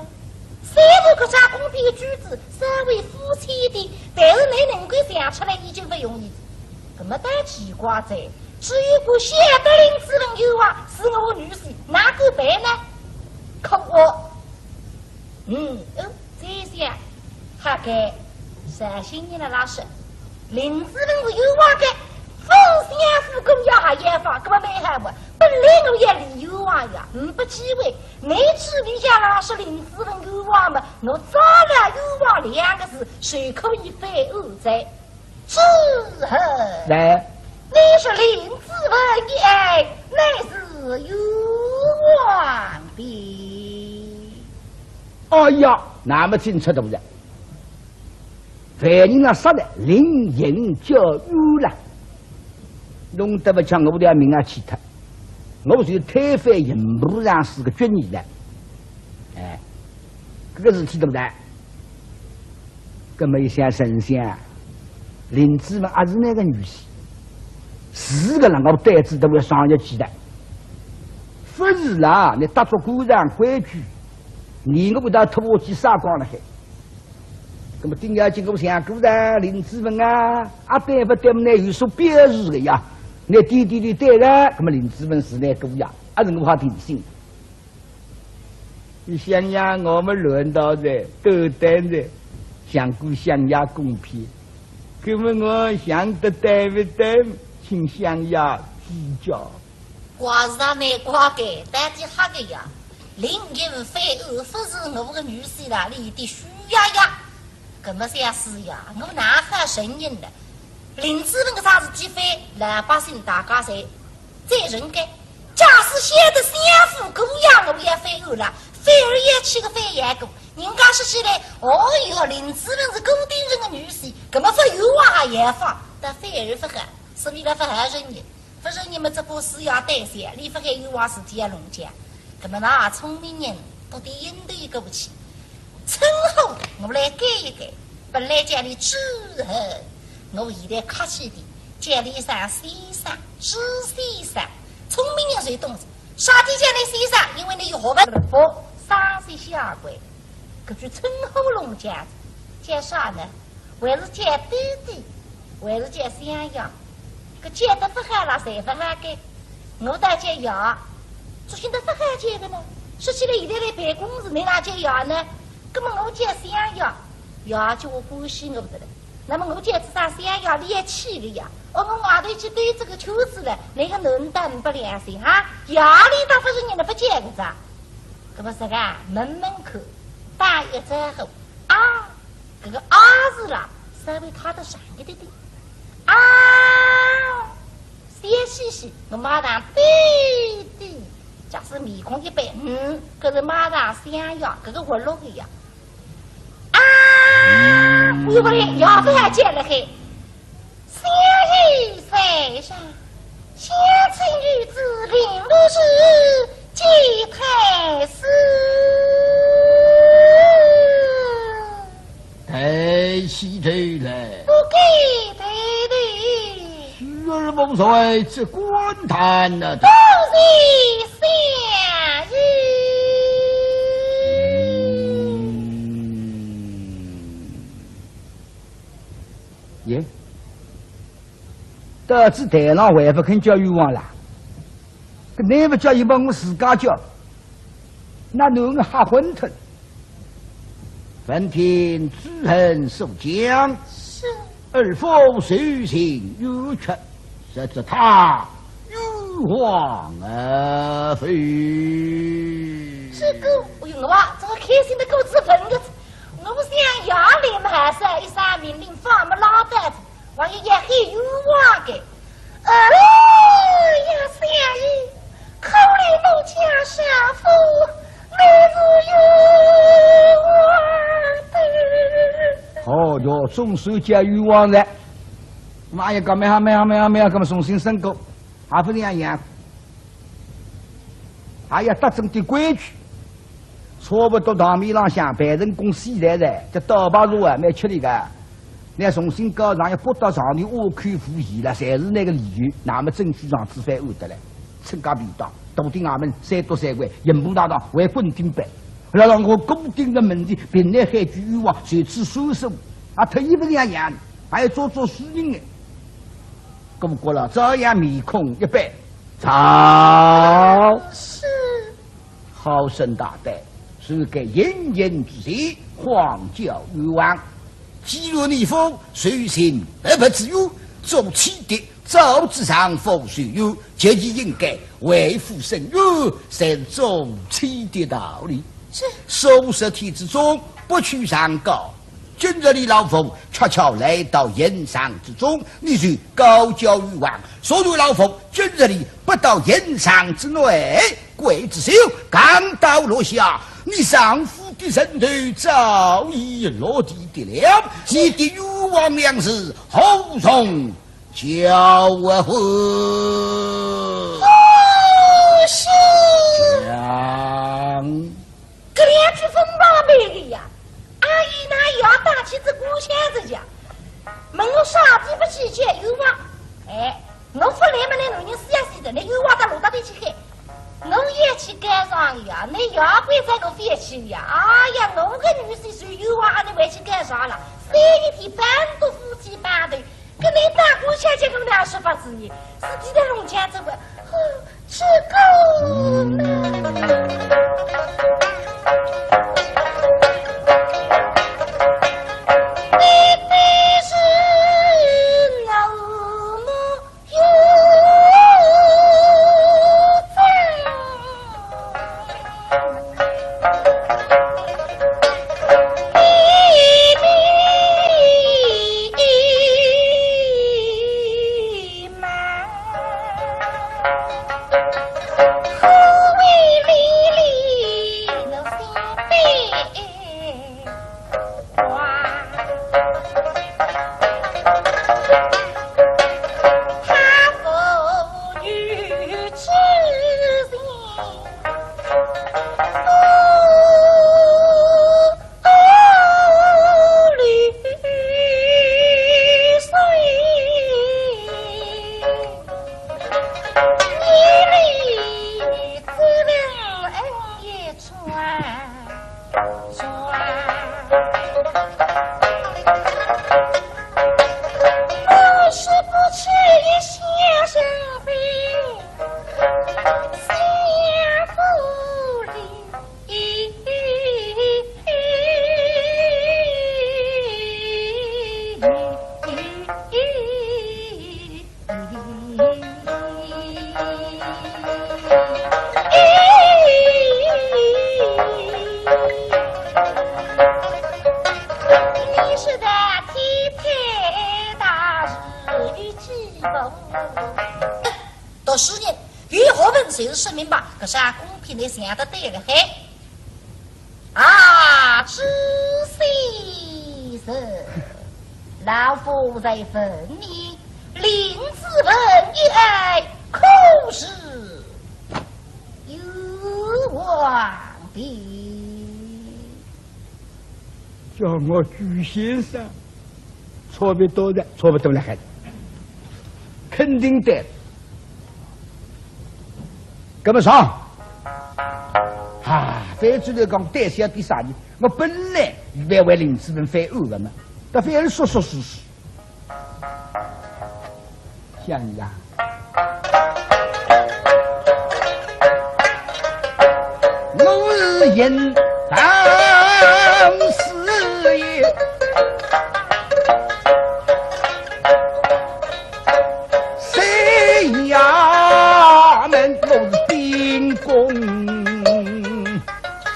虽然搿只公篇句子稍微肤浅一点，但是侬能够想出来已经不容易。那么倒奇怪哉，只有我晓得林子文有话，是我女婿，哪个办呢？可恶！嗯，哦，这下，好个，绍兴人了老实，林子文有话个，勿相信姑爷还要放，搿么蛮好嘛。本来我也理由啊呀，呒不机会， 侬嘴里向老实，林子文冤枉嘛，我抓了冤枉两个字，就可以翻案哉。子文，来，你说林子文一案，乃是冤枉的。哎呀，那么清楚大人，犯人呢杀了，另行叫冤了，弄得勿像我条命啊去脱。 我就推翻刑部尚书个决议了。哎，搿个事体对勿对？搿么一想神仙啊，林子文还是那个女婿，是个人我胆子都要上一记的。勿是啦，你打着官场规矩，你我不到拖下去啥讲了海。 那么顶要紧我想过噻，林子文啊，阿对勿对么，乃有所表示的呀。乃点点点对了，那么林子文是乃个呀，还是我好定心。你想呀，我们轮到的，都等着，想过相爷公批，那么我想得对勿对，请相爷指教。 怪是他蛮怪个，到底哈个呀，林英非二，勿是我个女婿啦，你的虚呀呀。搿么想是呀，我哪法承认呢？林子文搿桩事体翻，老百姓大家侪赞成个。假使晓得相府姑爷我也翻案了，反而也去个翻眼个。人家说起来，哦哟，林子文是顾鼎臣个女婿，搿么勿冤枉也要放，但反而勿好，所以呢，勿好承认。 勿是你们这个是要担心，你勿该有话事体要弄僵。那么那聪明人到底应对过去，称呼我来改一改，本来叫你朱恒，我现在客气点，叫你一声先生，朱先生。聪明人侪懂，啥体叫你先生？因为你有学问。不，三岁下跪，搿句称呼弄僵，叫啥呢？ 还是叫爹爹，还是叫相爷，搿叫得勿好啦，侪勿好个。我倒叫爷，作兴得勿好叫个呢。说起来，现在来办公事，侬哪叫爷呢？葛么我叫相爷，爷就我欢喜我勿得了。那么我叫只啥相爷，你也气个呀。哦，我外头去兜仔个圈子了，侬个能当勿良心哈？爷里倒勿是人了，勿叫个啥？葛么实梗，问问看，打一招呼，啊， 搿个啊字啦，稍微拖得长一点点。啊，笑嘻嘻，我马上爹爹。假使面孔一板，嗯，搿是马上相爷，搿个活络个呀。啊，我有个爷勿要叫了嘿。相爷在上， 相请御赐林陆氏见太师。抬起头来。不敢抬头。时而不在，只管谈呐。多谢相爷。嗯。耶？ 到仔台浪还勿肯叫冤枉啦？搿侬勿叫，伊帮我自家叫，那侬吓昏脱。闻听朱恒所讲，是。二府受尽冤屈，实则他冤枉啊，非。是个，哎呦，我这个开心的够资本的，我想要领还是一声命令放么拉倒。 还有也很冤枉的。哎呀，相爷，可怜奴家少妇，乃是冤哟，总算叫冤枉哉。那么也讲蛮好，蛮好，蛮好，蛮好，那么重新审过，还勿是一样，还要得证点规矩。差不多堂面浪向办成功死哉哉，搿倒白说啊，蛮吃力个。那重新告状要拨到上头，我口无言了，侪是那个理由，那么证据上子翻案得来，趁介便当，大庭衙门三督三官，刑部大堂还滚顶板。 然后我固定的门前，凭栏海居冤枉，受处收收，啊，脱衣服两样，还要做做书人的。顾阁老照样面孔一板，招。是。好生大胆，谁敢行刑之前，谎叫冤枉。既然你父受尽不白之冤，做妻的 早知丈夫受冤，就应该为夫伸冤，才是做妻的道理。是。数十天之中不去上告，今日里老夫恰巧来到刑场之中，你就高叫冤枉，所以老夫今日里不到刑场之内，刽子手钢刀落下，你丈夫的人头早已落地的了，你的冤枉两字何从 叫我喝。哦，是。讲。搿两句分旁边的呀，阿姨哪有要打起这故乡的呀？问我啥地方去叫冤枉？哎，我勿来么，那男人死也死的，那冤枉到哪搭去喊？我也去告状呀，那要怪在我勿去呀？哎呀，我个女婿受冤枉，阿是回去告状了？三日天半个夫妻半头， 搿能大姑小姐搿能说法子呢？是记得弄僵这个，哦，这个呢？你的是那么有 你是个天台大树与鸡毛。读书人，有学问就是说明白，搿是公平的想得对了嘿。 啊，朱先生，老夫在问你，林子文一案可是冤枉的？叫我朱先生， 差勿多的，差勿多了还，肯定的。搿么上，啊，翻转来讲，胆小点啥呢？我本来勿为林子文翻案的嘛，但非要说说是是。想呀， 我是应当是也，三衙门我是秉公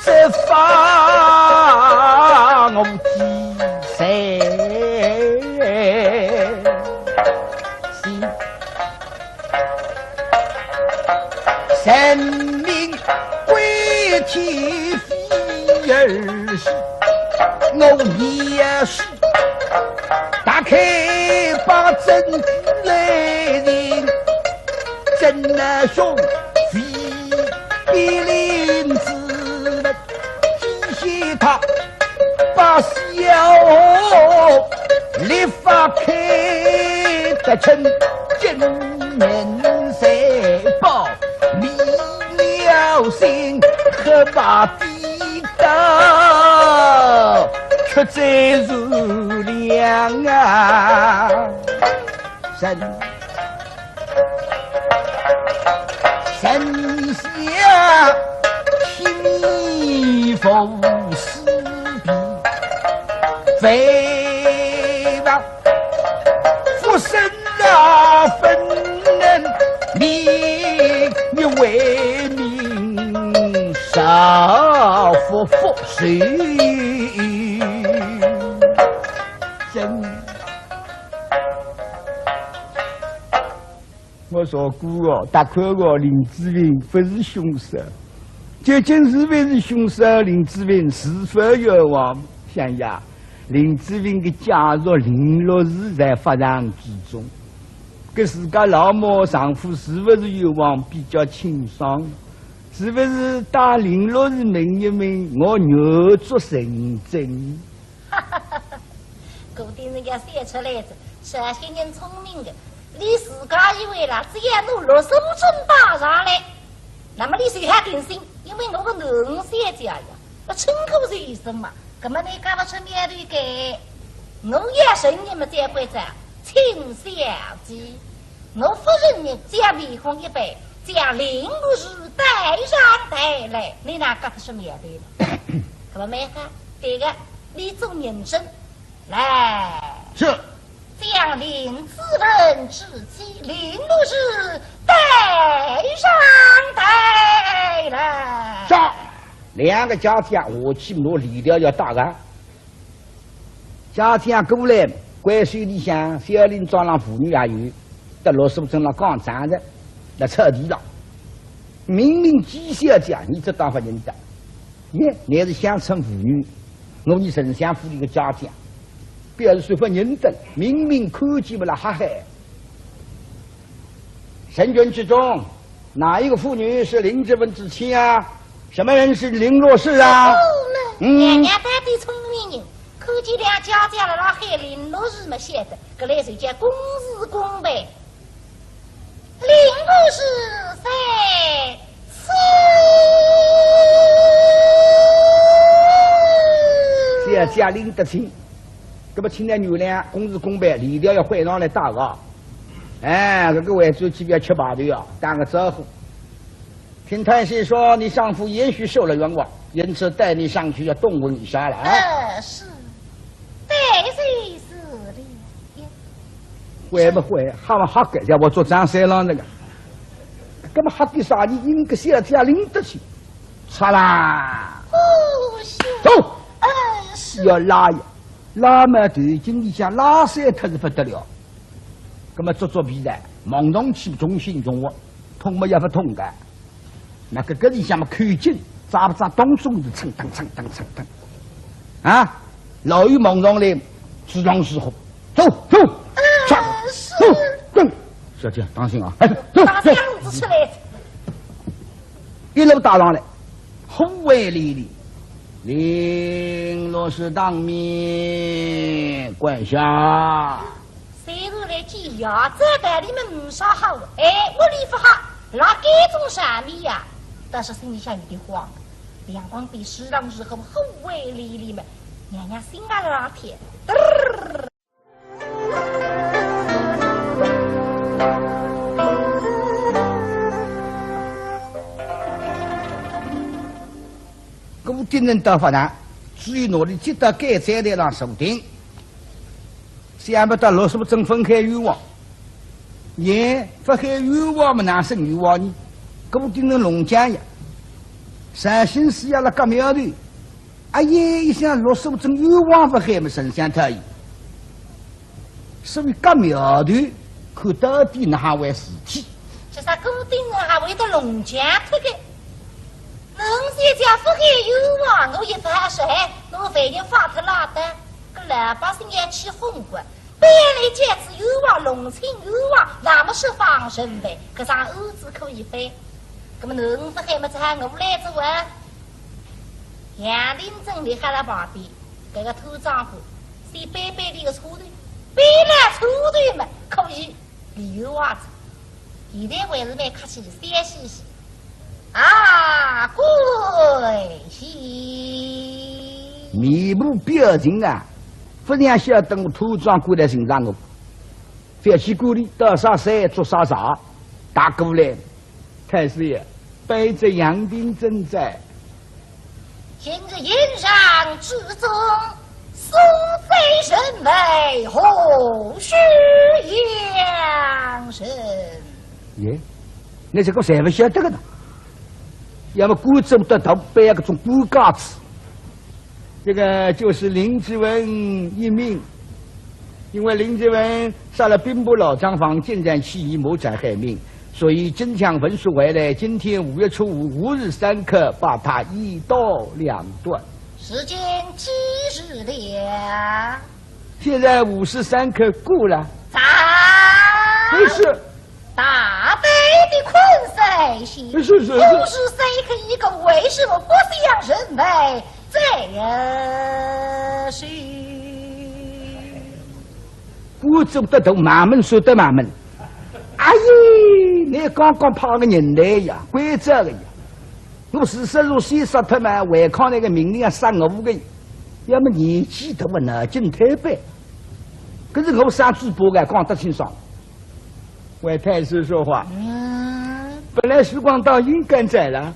执法，我几岁？ 人命关天非儿戏，我也是来兄弟，比邻之人，提携他把小立法开得成，今年才报，离了心，何把地道，出在如梁啊。 人，人下听你无私的，为吧，不生啊，分人，你，你为民造福谁？人。 我说过哦，大概哦，林子文不是凶手。究竟是不是凶手，林子文是否冤枉？相爷，林子文的家族林陆氏在法场之中，搿自家老母丈夫是不是冤枉比较清爽？是不是搭林陆氏问一问，我愿做成真？ 顾鼎臣要笑出来哉，这些人聪明的，伊自家以为啦，只要拿陆素贞带上来，那么伊就好定心，因为我个囡儿小姐呀，我称呼是什么，搿么伊讲勿出苗头个。我要承认么，再关照，请小姐。 我夫人呢，将面孔一板，将林陆氏带上台来，你哪讲得出苗头呢？搿么蛮好，对个，你做人证，来，是。将林子文之妻林陆氏带上台来。是。两个家将下去拿链条要带个。 家将过来，关照里向，小林庄浪妇女也有，搭陆素贞浪讲账的，辣草地浪。明明见小姐，你只当勿认得。耶，乃是乡村妇女，我伲丞相府里个家将，表示说勿认得，明明看见么辣哈嗨。 人群之中，哪一个妇女是林子文之妻啊？什么人是林陆氏啊？哦，嗯。娘娘到底聪明人，看见两家将辣辣喊林陆氏么晓得，搿来就叫公事公办。林陆氏在此。小姐拎得清，搿么请来原谅，公事公办，链条要换上来带个。 哎，搿个回转去覅吃排头啊，打个招呼。听太师说你丈夫也许受了冤枉，因此带你上去要动问一下了啊。呃，是，带罪死了。会不会，哈嘛哈个，要我做张三郎那个。搿么哈个啥，你应该是要这样拎得去，杀啦！哦，是。走，呃，是。要拉呀，拉嘛头颈里向拉伤脱是不得了。 搿么做做皮带，望上去重心重活，痛么也勿痛个。那个搿里向么口径，扎勿扎当中是蹭蹬蹭蹬蹭蹬。啊，老远望上来，是狼似虎。走，走，上，走，走。小姐，当心啊！哎，走，走。大箱子出来。一路打上来，护卫连连。林陆氏当面，跪下。 虽然来见爷，这道理么没啥好，哎，屋里勿好，辣该种上面呀，但是心里向有点慌。两旁边侍郎侍候护卫连连么，娘娘心啊辣跳。嘚儿。顾鼎臣到法场，只有拿伊接到监斩台浪坐定。 想勿到陆素贞勿喊冤枉，也勿喊冤枉么哪算冤枉呢？顾鼎臣弄僵呀，伤心思呀辣轧苗头。哎呀，一想陆素贞冤枉勿喊么丞相讨厌，所以轧苗头看到底哪哈回事体。这啥顾鼎臣还会得弄僵脱个？ 侬现在勿喊冤枉，我一发说，哎，侬万一发脱拉倒，搿老百姓要起哄个。勿来见仔冤枉，弄清冤枉，那么释放人犯，搿桩案子可以翻。那么侬勿喊么，只好我来做啊。杨廷珍立辣旁边，搿个土长官，先扳扳伊个车头，扳牢车头么，可以。 李元华子，现在还是蛮客气，笑嘻嘻。啊，贵姓？面部表情啊，勿像晓得我土长官来寻着我。覅去管伊，到啥山捉啥蛇，打过来。太师爷，卑职杨廷珍在。 今日宴上之中，所罪人犯，何须杨审？耶，倷搿个侪勿晓得个呢？要么官做得大，背搿种官架子。这个就是林子文一命，因为林子文杀了兵部老账房，见财起意，谋财害命， 所以京腔文书回来，今天五月初五，午时三刻，把他一刀两断。时间几时了？现在午时三刻过了。咋？不是。大胆的昆山县，是，是，是。午时三刻已过，为什么不向人犯再审？ 官做得大，衙门算得衙门。哎呀，倷刚刚派个人来呀，关照个呀。我事实上先杀脱嘛，违抗倷个命令啊，杀我个呀。要么年纪大啊，脑筋推扳。搿是我杀猪婆个，讲得清爽。为太师说话。嗯。本来时光到应该斩了，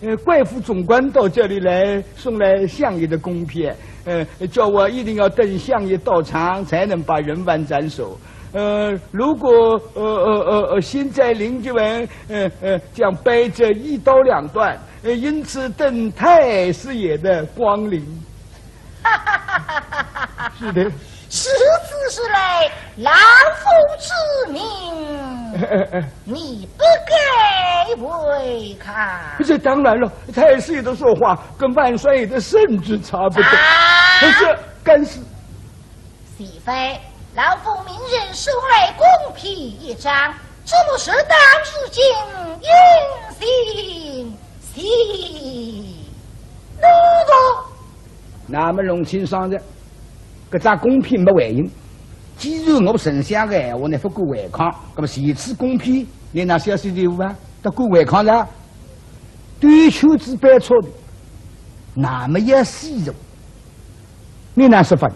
呃，怪府总管到这里来，送来相爷的公批，呃，叫我一定要等相爷到场，才能把人犯斩首。呃，如果，呃，呃，呃，呃，现在林子文，呃，呃，将卑职一刀两断，呃，因此等太师爷的光临。 是的。如此说来，老夫之命，你不该违抗。这当然了，太师爷的说话跟万岁爷的圣旨差不多。啊！可是，干事。岂非老夫命人送来公批一张，这么适当之情，应信 息怒不？那么弄清爽哉，搿张公批没回音。既然我丞相个闲话，倷勿敢违抗，那么这次公批，倷拿消息留下啊，勿敢违抗哉。兜圈子扳错头，那么要死哉。 倷哪说法？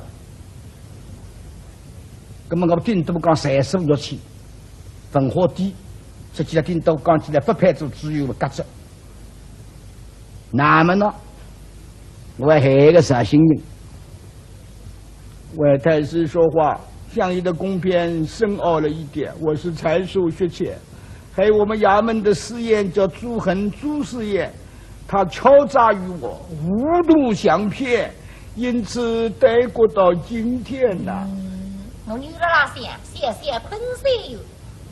那么我顶多讲三十五六千，文化低，实际上顶多讲起来勿配做知县个格子。那么呢，我还有个绍兴人。为太师说话，相爷的公批深奥了一点，我是才疏学浅。 还有我们衙门的师爷叫朱恒朱师爷，他敲诈于我，糊涂相骗，因此耽搁到今天呐。嗯，我女儿啊，想，想想困死哟。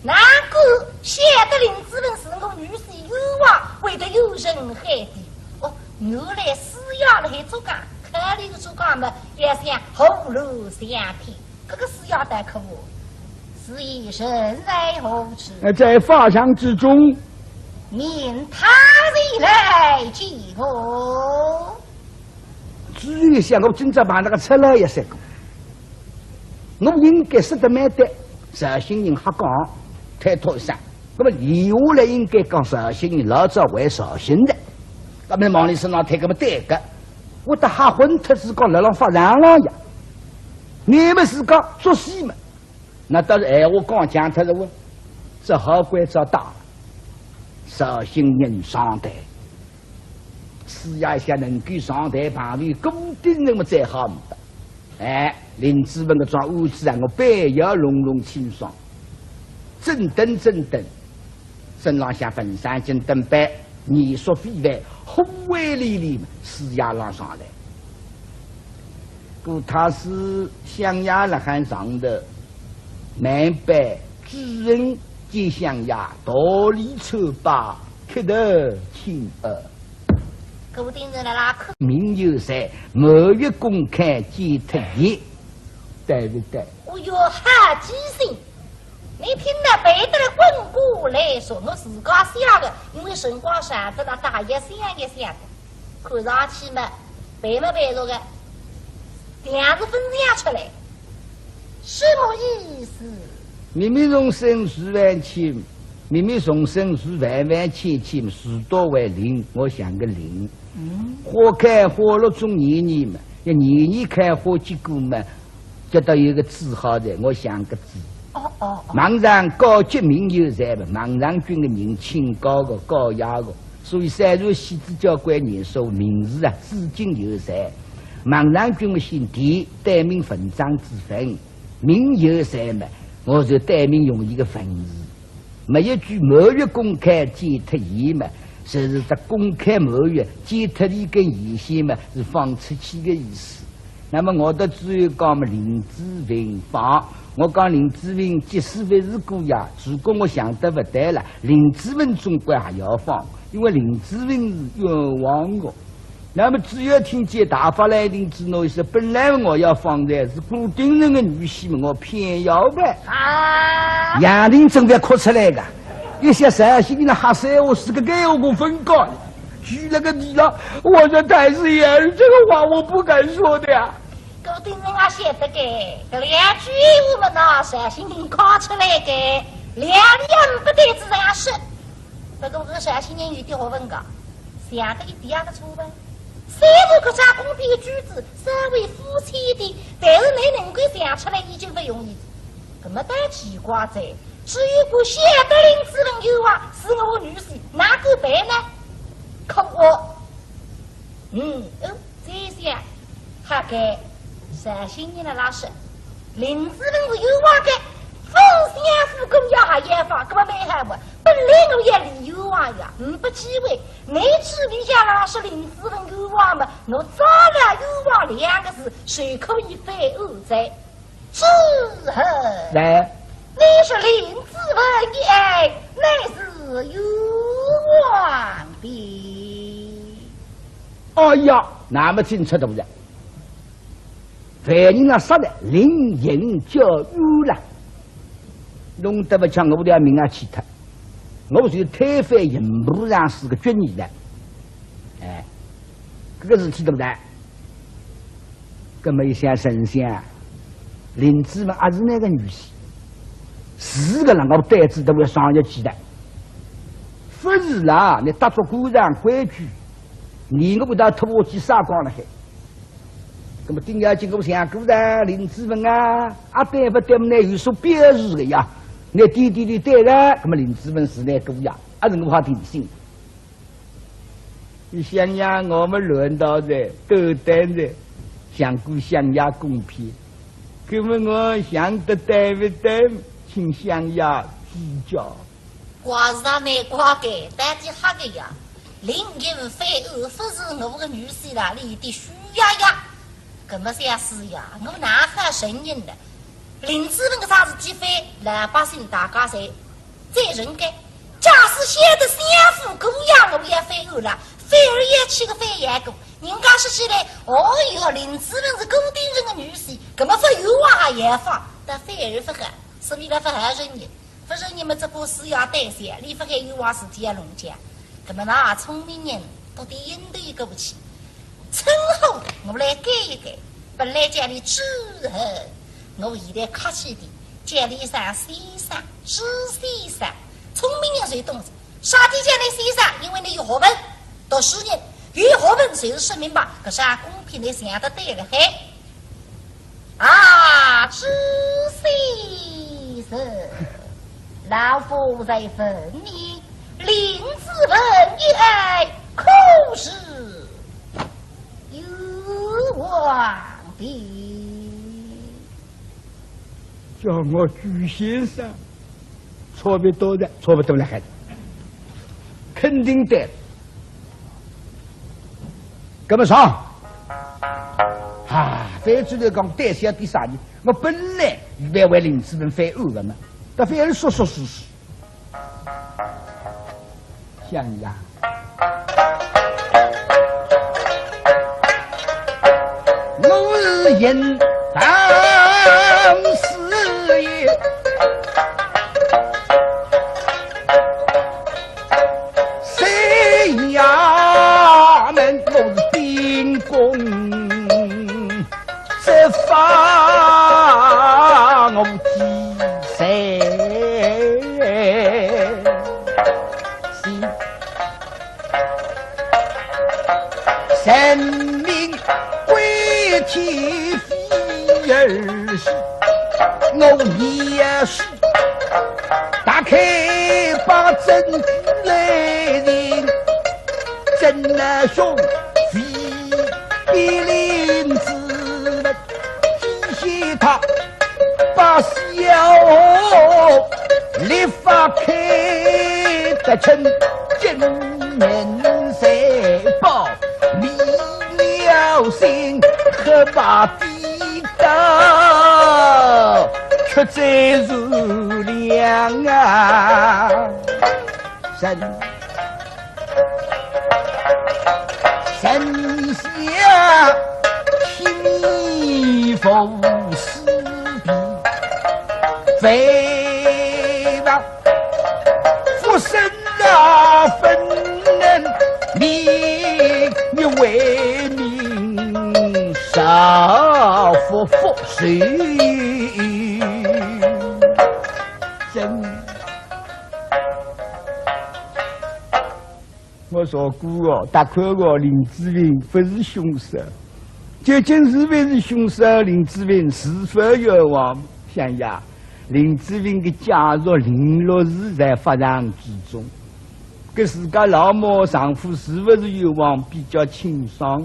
难怪晓得林子文是我女婿冤枉，会得有人害的。哦，原来师爷辣海做官，考虑个做官嘛，要想活路相骗。 搿个师爷大可恶，师爷人在何处？呃，在法场之中。命他前来见我。知县一想，我今朝碰着个赤佬也是个，我应该说得蛮对，绍兴人瞎讲，推脱一声。那么留下来应该讲绍兴人老早回绍兴的，那么往里身上推，那么对个，我得吓昏脱，是讲辣浪法场浪呀。 你们是讲作戏嘛？那倒是闲话讲僵脱了哇，只好关照大。绍兴人上台，师爷一想能够上台碰头顾鼎臣么再好么哉。哎，林子文搿桩案子啊，我板要弄弄清爽。 整顿整顿，身浪向浑身一身打扮，面色非凡，威威凛凛，师爷浪上来。故太师相爷辣海上头，慢板主人见相爷，道理参拜，磕头请安。顾鼎臣辣辣磕。命有罪，满月公开见太爷，对勿对？我有好记性，你听了背得了滚过来说，我自家写的，因为辰光长得了，大约想一想的，看上去嘛，背嘛背着的，样子分量出来，什么意思？明明重生是万千，明明重生是万万千千，事到为零，我想个零。嗯。花开花落总年年嘛，要年年开花结果嘛， 就到一个字好哉，我想个字。哦，哦，哦。孟尝高洁名犹在嘛，孟尝君个人清高个、高雅个，所以虽然死仔交关年数，名字啊，至今犹在。孟尝君嘛姓田，单名文章之文，名犹在嘛，我就单名用一个文字。 末一句满月宫开剪脱弦嘛，就是只宫开满月，剪脱一根弦线嘛，是放出去个意思。那么我倒只有讲嘛，林子文放，我讲林子文即使勿是姑爷，如果我想得勿对了，林子文总归还要放，因为林子文是冤枉个。 那么只要听见大发雷霆之怒一声，本来我要放的是顾鼎臣的女婿嘛，我偏要呗。啊！杨廷正要哭出来个，一想绍兴人吓煞我，是个该我分高，举了个地了，我说太师爷，这个话我不敢说的呀。顾鼎臣啊，晓得个，搿两句闲话嘛，拿绍兴人讲出来个，两两不得之上说。 不过搿绍兴人有点学问个，想得一点也勿错吧？虽然搿只公篇句子稍微肤浅点，但是侬能够想出来已经勿容易。搿么倒奇怪哉，只有我晓得林子文冤枉，是我女婿，哪个办呢？可恶！嗯，哦， 再想，哈该，绍兴人了拉说，林子文是冤枉个，勿是相府姑爷还冤枉，搿么蛮好嘛。本来我也理冤枉呀，呒不机会，侬只为想拉说林子文冤枉嘛，我抓了冤枉两个字，就可以翻案哉。 之后，来。你说林子文一案，乃是冤枉的。哎呀，那么清楚大哉。犯人啊，杀了，临刑叫冤了。弄得勿像我条命啊去脱，我是推翻刑部尚书个决议的。哎，搿个事体对勿对？ 搿么一想，丞相，林子文还是那个女婿，是个人，我胆子都要上一记的。勿是啦，你打着官场规矩，你我不到拖下去杀光了海。搿么顶要紧我想过噻，林子文啊，阿对勿对么，你有所表示的呀。你点点点对个，搿么林子文是那个呀，还是我好定心。 你想呀，我们乱道的、斗胆的，想过相爷公批，搿么我想得对勿对，请相爷指教。话是啊，难怪个，到底哈个呀，林英非二，勿是我个女婿啦，你的虚呀呀。搿么想是呀，我哪哈承认呢？林子文个啥事体翻，老百姓大家侪 再人该，假使晓得相府姑爷我也翻案了，反而也去个翻眼过。人家说起来，哦哟，林子文是顾鼎臣的女婿，搿么勿冤枉也冤枉，但反而勿好，说明了勿好人呢。勿人呢么，这个事要担心，你勿该冤枉事体要弄僵。搿么那聪明人到底应对过去， 称呼我来改一改，本来叫你朱恒，我现在客气点，叫你声先生，朱先生。聪明人侪懂得，啥体叫你先生？因为你有学问，读书人有学问，就是说明白，搿是公批你想得对了嘿。 啊，朱先生，老夫再问你，林子文一案可是冤枉的？叫我朱先生， 差勿多的，差勿多了还，肯定对。搿么上，啊，翻出来讲，对些比啥呢？我本来预备为林子文翻案的嘛，但翻案说说是是。想呀，我是应当是这方我几岁？人命归天非儿戏，我也是打开把证据来听，真难兄弟比林子文，提醒他把小立法开得清，金门财宝迷了心，黑白 道，却最如良啊！人，人下听无私的，非吧？ 不生啊，分人命，你为民少不服谁？真，我说过哦，大概哦，林子文不是凶手。究竟是不是凶手？林子文是否冤枉？相爷， 林子文的家属林陆氏在法场之中，搿自家老母丈夫是勿是冤枉比较清爽？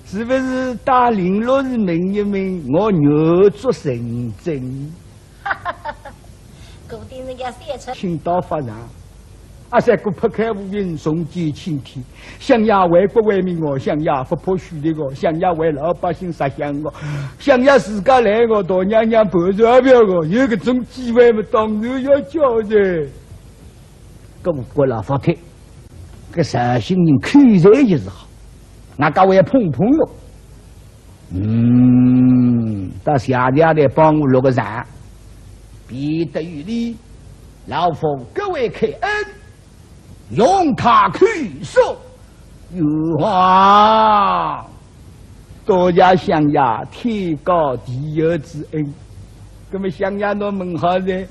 是勿是搭林陆氏问一问，我愿做人证？顾鼎臣要笑出。请到法场， 阿三哥拍开乌云，重见青天。相爷为国为民哦，相爷不怕虚的哦，相爷为老百姓着想哦，相爷自家来哦，大娘娘盘缠票哦，有搿种机会嘛，当然要叫的。顾国老发帖，搿绍兴人口才也是好，外加会碰碰哦。 嗯，到谢家来帮我落个场，便得有礼，老夫格外开恩，容他叩首。冤枉！多谢相爷天高地厚之恩。那么相爷侬问好哉，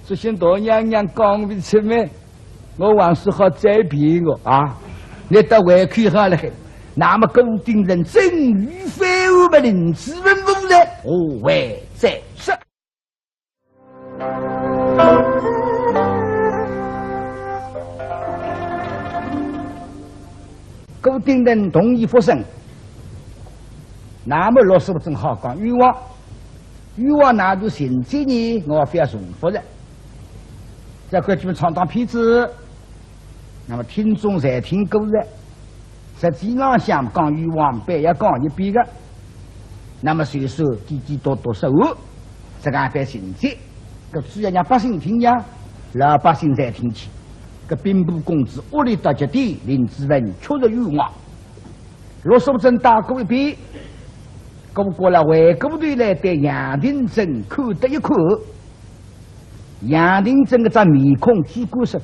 只是大娘娘讲勿出么， 我还是好再骗我啊！你到胃口好了嘿，那么顾鼎臣真与非，我们林子文无罪，何为再说？顾鼎臣同意复审，那么陆素贞好讲冤枉，冤枉那是情节呢，我不要重复了。 再过去唱段片子，那么听众侪听过了，实际上想讲冤枉，板要讲一遍个。那么随手滴滴答答说完，这个一般情节，搿主要让百姓听呀，老百姓侪听去。搿兵部公子恶劣到极点，林子文确实冤枉。 陆素贞打过一遍，顾国老回过头来对杨廷珍看得一看，杨廷珍搿张面孔几乎是，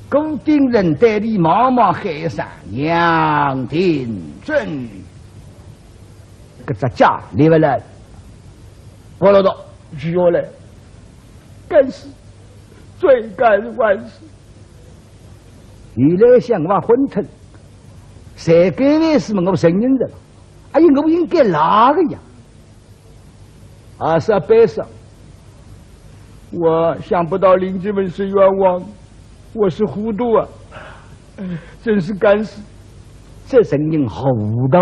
顾鼎臣对俚望望喊一声：“杨廷珍！”搿只脚立勿牢，拨落倒，跪下来，该死，罪该万死。 原来想我昏脱，谁敢问是么？我承认了。哎呀，我应该哪个呀？啊，是啊，悲伤。我想不到林子文是冤枉，我是糊涂啊，真是该死。这人人糊涂，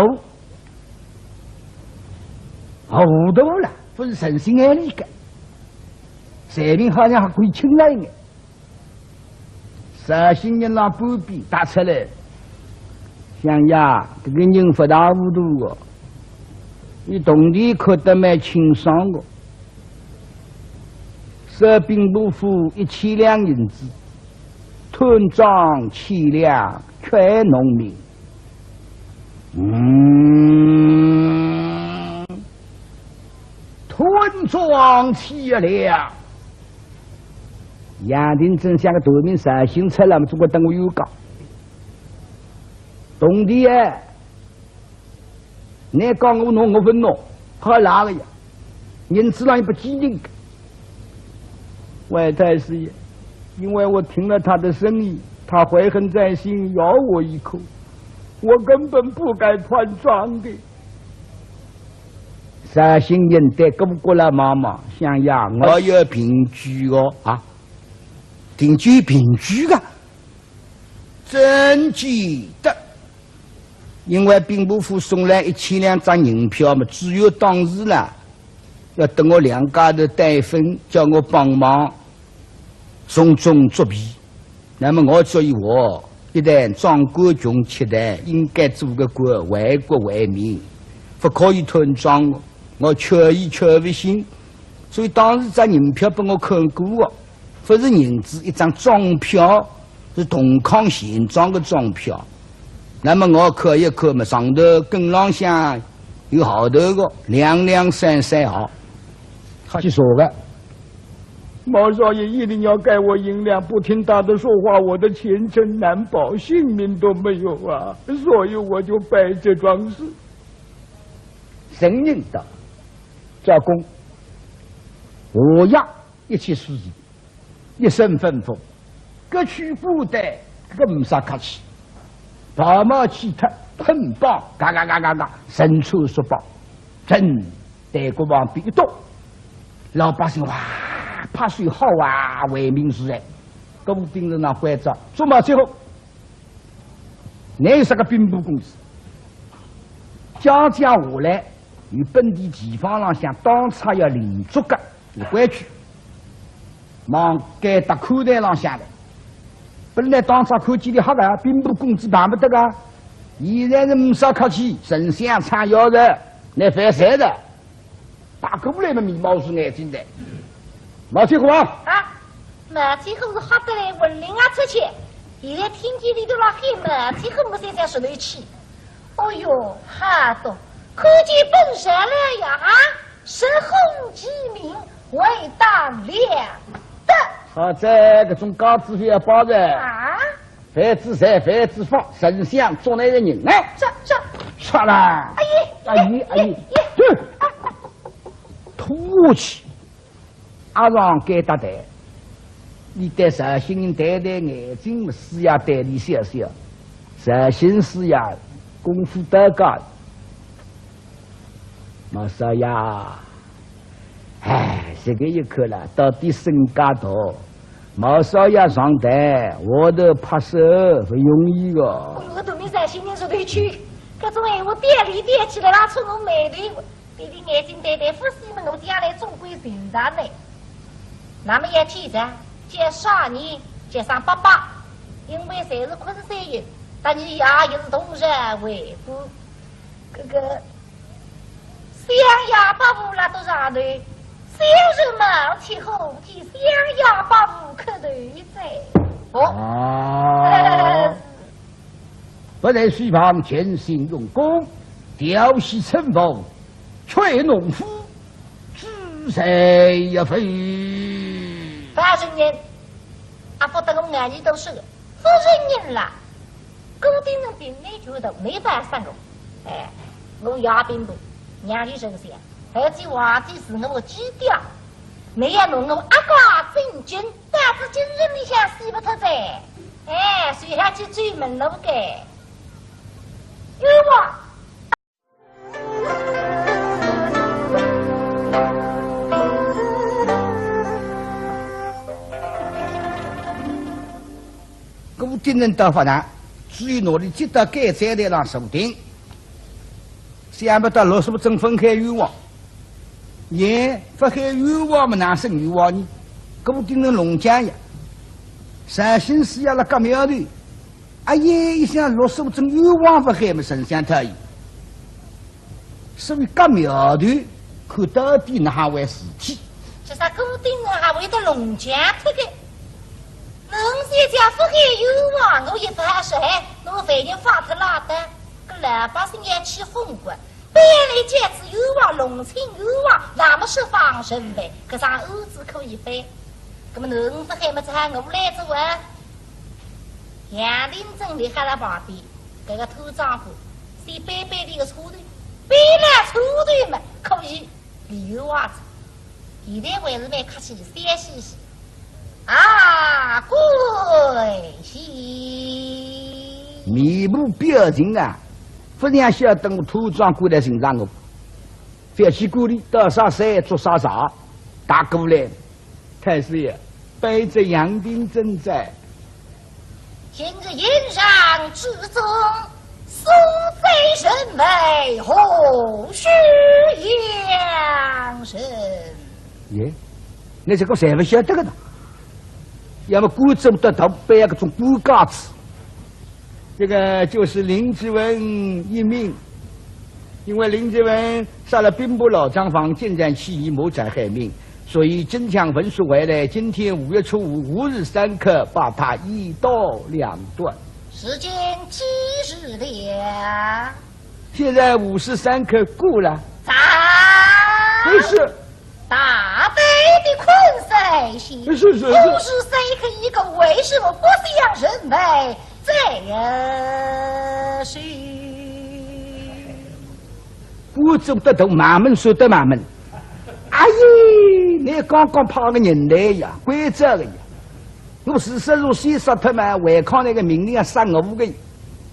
糊涂了，不是诚心爱你的，罪名好像还可以轻了一眼。 绍兴人拿半边搭出来，相爷，这个人不大糊涂哦，伊铜钿看得蛮清爽哦。收兵部府一千两银子，吞赃千两，全农民。 嗯，吞赃千两。杨廷珍像个短命绍兴出来么，总归等我有讲。铜钿哎，倷讲我倷，我勿倷，好赖个呀，银子浪也勿记人个。外太师爷，因为我听了他的声音，他怀恨在心，咬我一口，我根本不敢判状的。绍兴人对顾阁老望望，想呀，我要凭据哦，啊，凭据，凭据个，证据的。 因为兵部府送来一千两张银票嘛，只有当时啦，要搭我两家头对分，叫我帮忙从中作弊。那么我作为我，一旦当官穷吃的，应该做个官，为国为民，勿可以吞赃，我确实确实信。所以当时张银票拨我看过个， 勿是银子，一张装票，是铜矿钱庄个装票。那么我看一看嘛，上头跟浪向有号头个，两两三三号。好，去说个。毛少爷一定要给我银两，不听他的说话，我的前程难保，性命都没有啊！所以我就办这桩事。承认的，招供，我呀，一切事情 一声吩咐，各取布袋，搿个呒啥客气。袍帽去脱，捆绑，嘎嘎嘎嘎嘎，人头束绑，真对过旁边一倒，老百姓哇，拍手好啊，为民除害。顾鼎臣那关照，做毛最后，哪有啥个兵部公子？讲讲下来，有本地地方浪向当差要领捉个， 有规矩，望该搭看台浪向来。本来当差看见俚吓个，兵部公子碰勿得个，现在是呒啥客气，丞相唱要人，倷犯罪的。打过来嘛，眉毛竖眼睛的。毛七虎啊！啊，毛七虎是吓得来魂灵也出去，现在听见俚笃辣喊毛七虎，么才在实头气。 哦哟，哈多，看见本帅了呀，啊，直呼其名，为当良得。好在搿种架子勿要摆哉。啊？犯仔罪，犯仔法，丞相捉拿个人呢？这，这，杀啦！哎呀，哎呀，哎呀，哎呀，哼！啊，吐气。 阿让该搭台，俚对绍兴人抬抬眼睛，师爷对俚笑笑。绍兴师爷功夫到家。毛少爷，哎，这个一看了，到底身价大。毛少爷上台，我都拍手，勿容易个。我都没绍兴人说对去，搿种闲话点里点气了，拉出我眉头。 对俚眼睛对对，勿是么我将来总归寻着呢。那么要记着，叫啥人？叫声伯伯，因为侪是昆山人，搭俚爷也是同日为官。搿个相爷伯父拉到上头，小人毛七虎替相爷伯父磕头哉。哦，啊。 不在书房潜心用功，调戏乘风，却农夫，知罪也非。勿承认，阿福搭我眼里都是个，勿承认啦。顾鼎臣凭你觉得没办法个，哎，我也兵部，让你丞相，而且皇帝是我基调，你要弄我阿哥进京， 但是今日里向死勿脱哉，哎，随后去追门路个。冤枉！顾鼎臣倒勿难，只有拿俚接到监斩台浪坐定。 想不到陆素贞勿喊冤枉，也勿喊冤枉么，哪是冤枉呢？顾鼎臣弄僵呀，绍兴师爷辣轧苗头，哎呀，一想陆素贞冤枉勿喊么，丞相讨厌。所以轧苗头，看到底哪哼回事体。这啥顾鼎臣还会得弄僵脱个？侬现在勿喊冤枉，我也勿好说，哎，侬万一发脱了的，搿老百姓也起风个。 本来就是冤枉，弄清冤枉，那么是方人呗，搿桩案子可以翻。那么侬勿喊么，只好我来做啊。杨廷珍立辣旁边，搿个土丈夫，先扳扳俚个车头，扳有话子，现在还是蛮客气的，笑嘻嘻。啊，贵姓？面部表情啊，勿像晓得我土庄过来寻着我，覅去管伊，到啥山做啥啥，踏过来。太师爷，卑职杨廷正在。 今日宴上之中，送仔人马，何须养人？耶，那这个侪勿晓得个呢。要么官做得大，背搿种官架子。这个就是林子文一命。 因为林子文杀了兵部老账房，进山起义，谋财害命，所以京腔文书回来，今天五月初五，午时三刻，把他一刀两断。时间几时了？现在午时三刻过了。咋？不是。 大胆的昆山县，是，是，是。午时三刻已过，为什么不想人来再说？我做得到，慢慢说得慢慢。哎呀，你刚刚派个人来呀，关照个呀。我是说，如果先杀脱嘛，违抗那个命令要杀我个，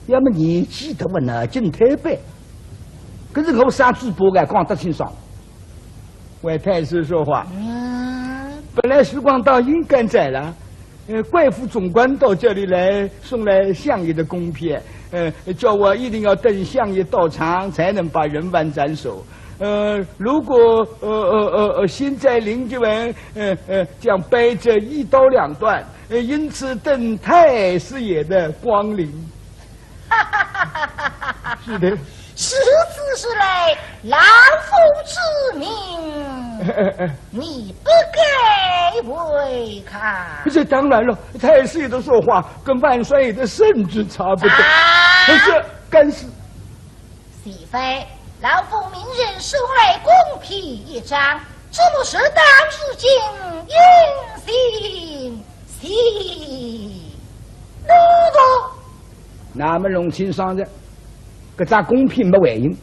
要么年纪大嘛，脑筋推扳。可是我杀猪婆个，讲得清爽。 为太师说话。嗯。本来时光到应该斩了，呃，怪府总管到这里来，送来相爷的公批，呃，叫我一定要等相爷到场，才能把人犯斩首。呃，如果，呃，呃，呃，呃，现在林子文，呃，呃，将卑职一刀两断，呃，因此等太师爷的光临。 是的。如此说来，老夫之命，你不敢违抗。这当然了，太师爷的说话跟万岁爷的圣旨差不多。啊！可是，但是，岂非老夫命人送来公批一张，这么说到如今，应信是奴奴。那么弄清爽哉，搿张公批没回音。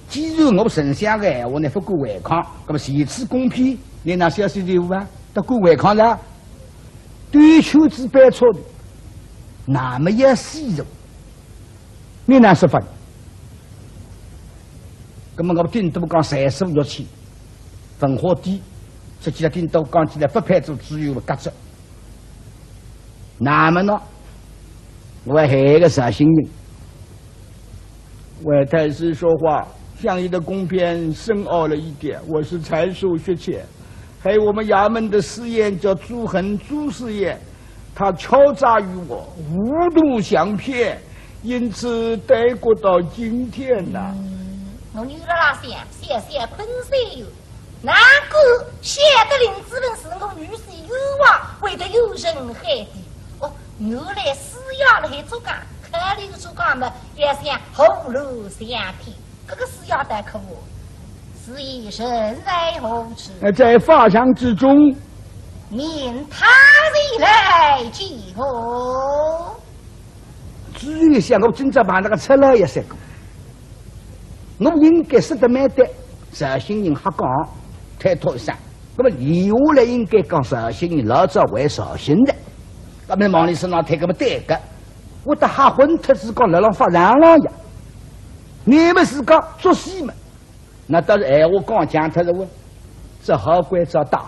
既然我丞相个闲话，倷勿敢违抗，那么前次公批，倷拿消息给我啊，勿敢违抗了。对圈子摆错的，那么也死人。 倷哪说法？那么我顶多讲三十五六千，文化低，实际上顶多讲起来勿配做知县个格子。那么呢，我还有个绍兴人。为太师说话，相爷的公批深奥了一点，我是才疏学浅。还有我们衙门的师爷叫朱恒朱师爷， 他敲诈于我，糊涂相骗，因此耽搁到今天呐。嗯，我女儿啊，想，想，想，困死哟。难怪晓得林子文是我女婿冤枉，会得有人害的。哦，原来师爷辣海作假，看俚个作假嘛，要想胡乱相骗。 搿个师爷倒可恶，师爷人在何处？呃，在法场之中。命他前来见我。知县想，我今朝碰着个赤佬也是个，我应该说得蛮对，绍兴人瞎讲，推脱一声。那么留下来应该讲绍兴人老早回绍兴的，那么往俚身上推，搿么对个。 我搭瞎混脱是讲辣浪法场浪呀，你们是讲作戏嘛？那倒是闲话讲僵脱了哇，只好关照大，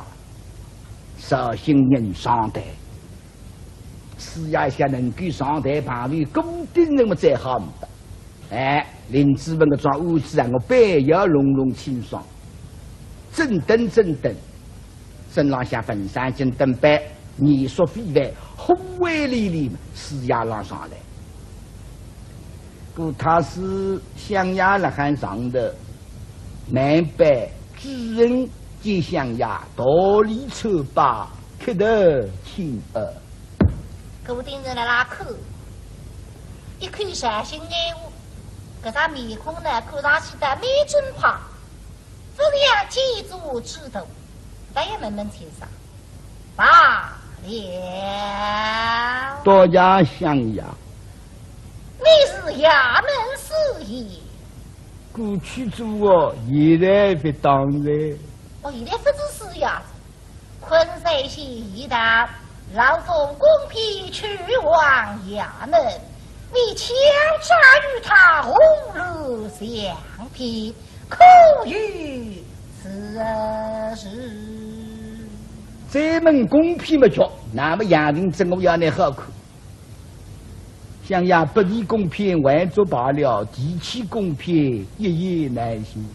绍兴人上台，师爷一下能够上台碰头，顾鼎臣么再好呒得。哎，林子文搿桩案子啊，我板要弄弄清爽，整顿整顿，身浪向浑身经打扮， 艺术非凡，宏伟凛凛，师爷浪上来。故太师相爷辣海上头，南北主人见相爷，道礼参拜，磕头请安。顾鼎臣辣辣看，一看绍兴闲话，搿张面孔呢，看上去倒蛮正派，勿像奸贼之徒，倒要问问清爽。 罢了。多谢相爷。你是衙门师爷？过去做过，现在勿当了。哦，现在勿知死呀。昆山县已到，老夫公批去往衙门，你敲诈于他五路相聘，可有此事？再问公批么叫，那么杨廷正我要拿好看。 相爷不提公批还则罢了，提起公批一言难尽。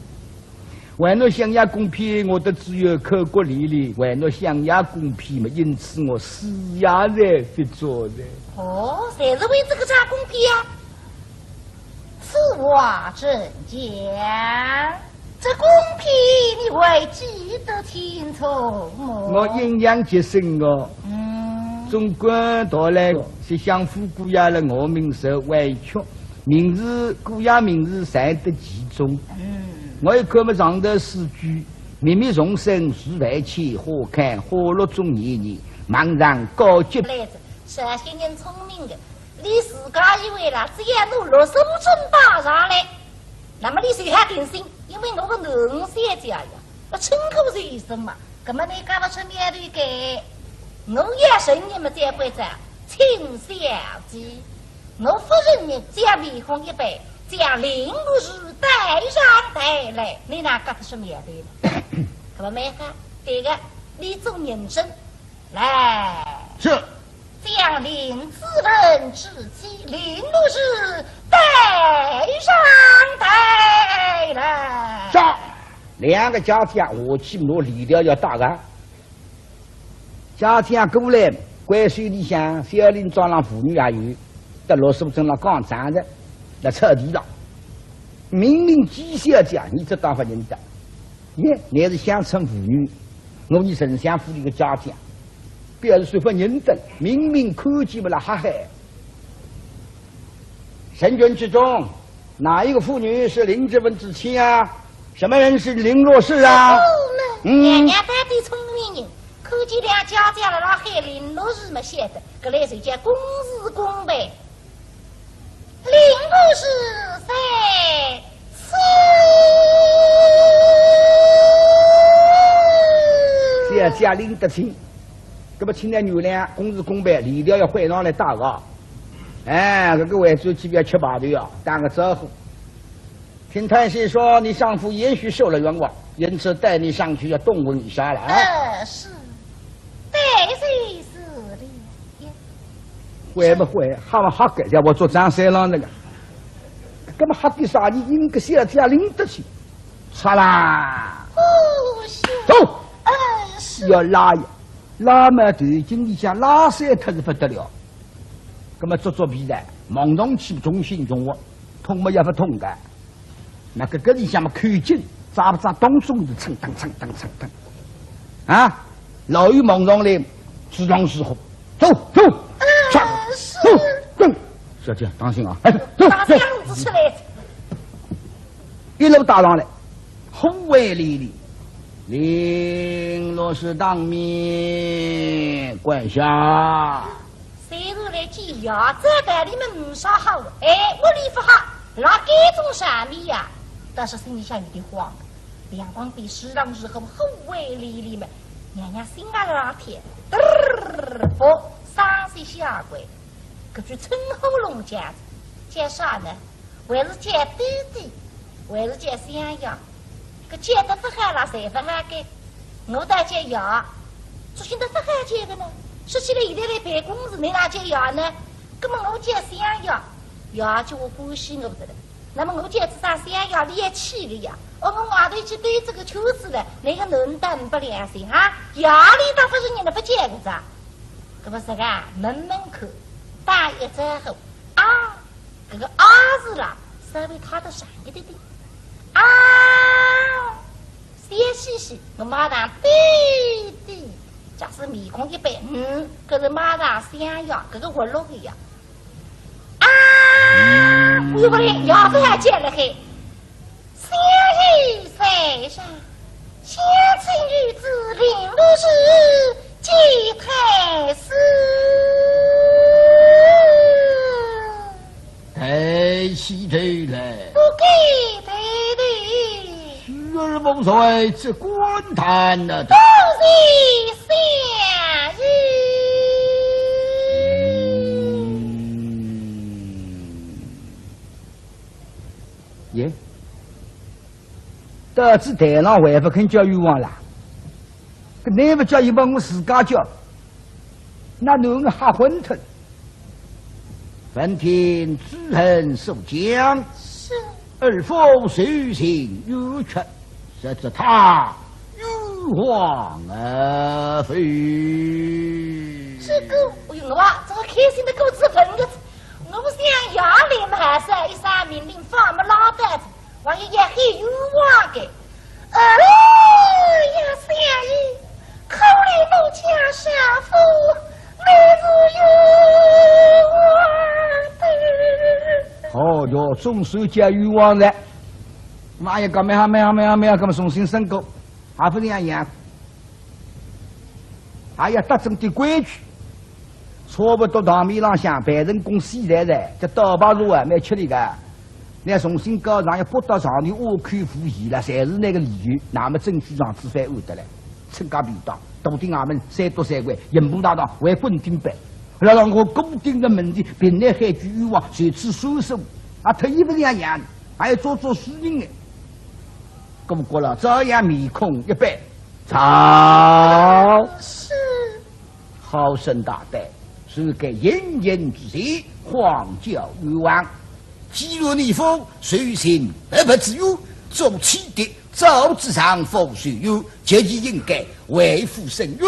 还倷相爷公批，我得只有口角连连，还倷相爷公批嘛，因此我死也在勿做哉。哦，侪是为仔搿张公批啊？此话怎讲？ 这公批你还记得清楚么？我印象极深哦。嗯。总管到来，是相府姑爷了我名字歪曲，名字，姑爷名字才得其中。嗯。我一看么上头四句，明明重生是万千花开，花落终年年，茫然高洁。来哉，这些人聪明的，你自家以为啦，只要拿陆素贞摆上来， 那么你随后定心，因为我个囡儿小姐呀，我称呼是什么？搿么你讲勿出苗头个，我也承认么，再会哉，亲小姐，我勿承认，只要面孔一板，只要林陆氏带上带来，你哪讲得出苗头呢？搿么蛮好，对个，你做人证， 来，是。将林子文之妻林陆氏带上带来。是。两个家将下去拿链条要带个。家将过来，关系里向，小林庄浪妇女也有，搭陆素贞浪讲账的，辣草地浪。明明见小姐，你只当勿认得。 耶，乃是乡村妇女，我伲丞相府里个家将，表示说勿认得，明明看见么啦，哈嘿。人群之中，哪一个妇女是林子文之妻啊？什么人是林陆氏啊？哦，嗯。娘娘到底聪明人，看见两家将辣辣喊林陆氏么晓得，搿来就叫公事公办。 林陆氏在此。小姐拎得清，搿么请来原谅，公事公办，链条要换上来带个。哎，搿个回转去勿要吃排头啊，打个招呼。听太师说，你丈夫也许受了冤枉，因此带你上去要动问一下了啊。呃，是，带罪死了呀。 会勿会，吓勿吓个？像我做张三郎那个，搿么吓个啥？你应该小姐拎得清，杀啦！哦，是。走！嗯，是。要拉呀，拉嘛头颈里向拉散脱是勿得了。搿么捉捉皮蛋，望上去重心重活，痛么也勿痛个。 那个搿里向么口径，扎勿扎当中是蹭蹬蹭蹬蹭蹬。啊，老有望上来，自动是好。走，走，上，是。走，走。小姐，当心啊！哎，走，走。大家弄仔出来。一路打上来，护卫连连，林陆氏当面跪下。 虽然来见爷，这个里面没啥好，哎，屋里勿好，辣该种上面呀，但是心里向有点慌。两旁边侍郎侍候护卫连连么，娘娘心啊辣辣跳，嘚儿，哦，双膝下跪，搿句称呼弄僵，叫啥呢？ 还是叫爹爹，还是叫相爷？搿叫得勿好啦，侪勿好个。我倒叫爷，作兴得勿好叫个呢。说起来，现在来办公事，侬哪叫爷呢？搿么我叫相爷，爷叫我欢喜我勿得了。那么我叫只啥相爷，伊也气个呀。哦，我外头去兜仔个圈子了，侬个能当勿良心啊？爷里倒勿是人了，勿叫个啥？搿么实梗，门门口打一招呼，啊， 搿个啊字啦，稍微拖得长一点点。啊，笑嘻嘻，我马上对对，假使面孔一板，嗯，搿是马上相爷，搿个活络个呀。啊，我勿来，要勿要接了嘿？相爷在上。 相请御史林陆氏见太师。抬起头来。不敢抬头。不才这官谈呢？多谢相爷。耶，到仔台浪还不肯叫冤枉啦？搿倷勿叫，伊帮我自家叫。 那囡儿吓昏脱。闻听主人所讲，是。二府受尽冤屈，实则他冤枉啊，非。这个，哎呦，我啊，这个开心的够资本的，我想要来嘛，还是一声命令放么老板子。 王爷也很冤枉的。哎呀，相爷，可怜奴家少妇，乃是冤枉的。哦哟，总算叫冤枉了。妈呀，搿蛮好，蛮好，蛮好，蛮好，搿么重新审过，还勿是一样？ 还要搭正点规矩。差不多堂面浪向办成功死在在，这刀把肉啊，蛮吃力个。那重新告状要拨到上头，我口无言了，侪是那个理由，那么证据上子翻案得来，趁介便当，到底衙门三督三官，刑部大堂还滚钉板。那让我固定的门第，凭那海句冤枉，随之收手，啊，他也不两样，还要做做事情呢。顾阁老照样面孔一板， 曹。是。好生大胆，谁敢行刑之前，谎叫冤枉。既然你府受尽不白之冤，做妻的早知丈夫受冤，就应该为夫伸冤，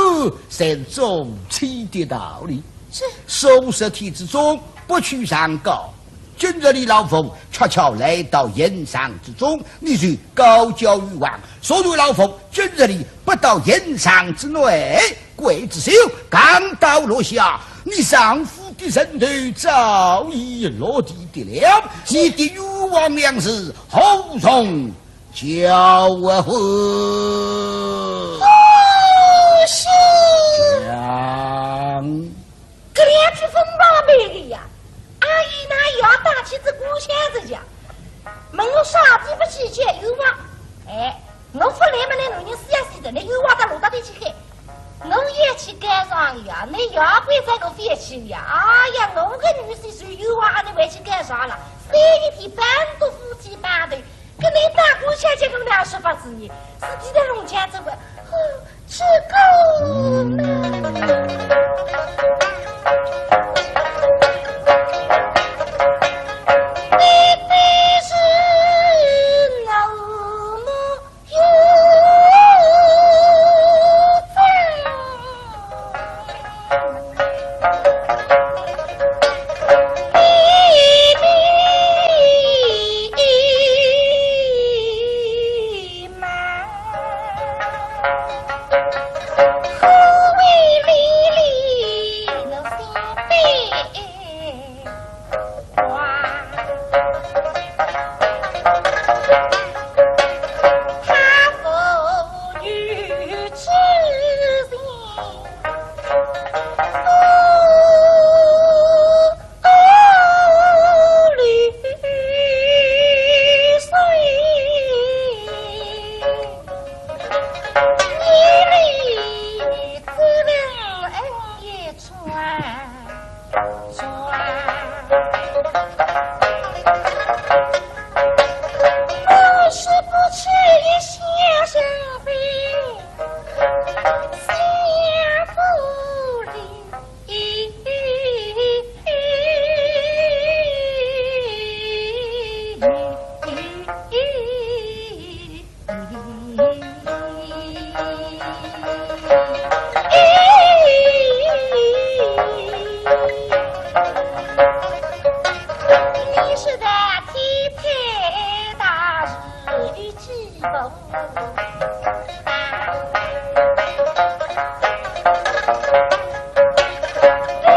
才是做妻的道理。是。数十天之中不去上告， 今日里老夫恰巧来到刑场之中，你就高叫冤枉，所以老夫今日里不到刑场之内，刽子手钢刀落下，你丈夫的人头早已落地的了，你的冤枉两字何从叫唤？不是。讲。 搿两句分明白的呀，阿姨哪要打起这个小子呀？问我啥地方去叫冤枉？哎，我勿来嘛，那男人死也死的，那冤枉到哪搭去喊？我也去告状呀，那也怪在我勿去呀。哎呀，我个女婿受冤枉，阿你还去告状了？三日天半个夫妻半头， 搿你大姑小姐搿能说法子呢？是记得弄僵这个，哦，这个呢？你必是老母有 你是个天才大师与继母。 你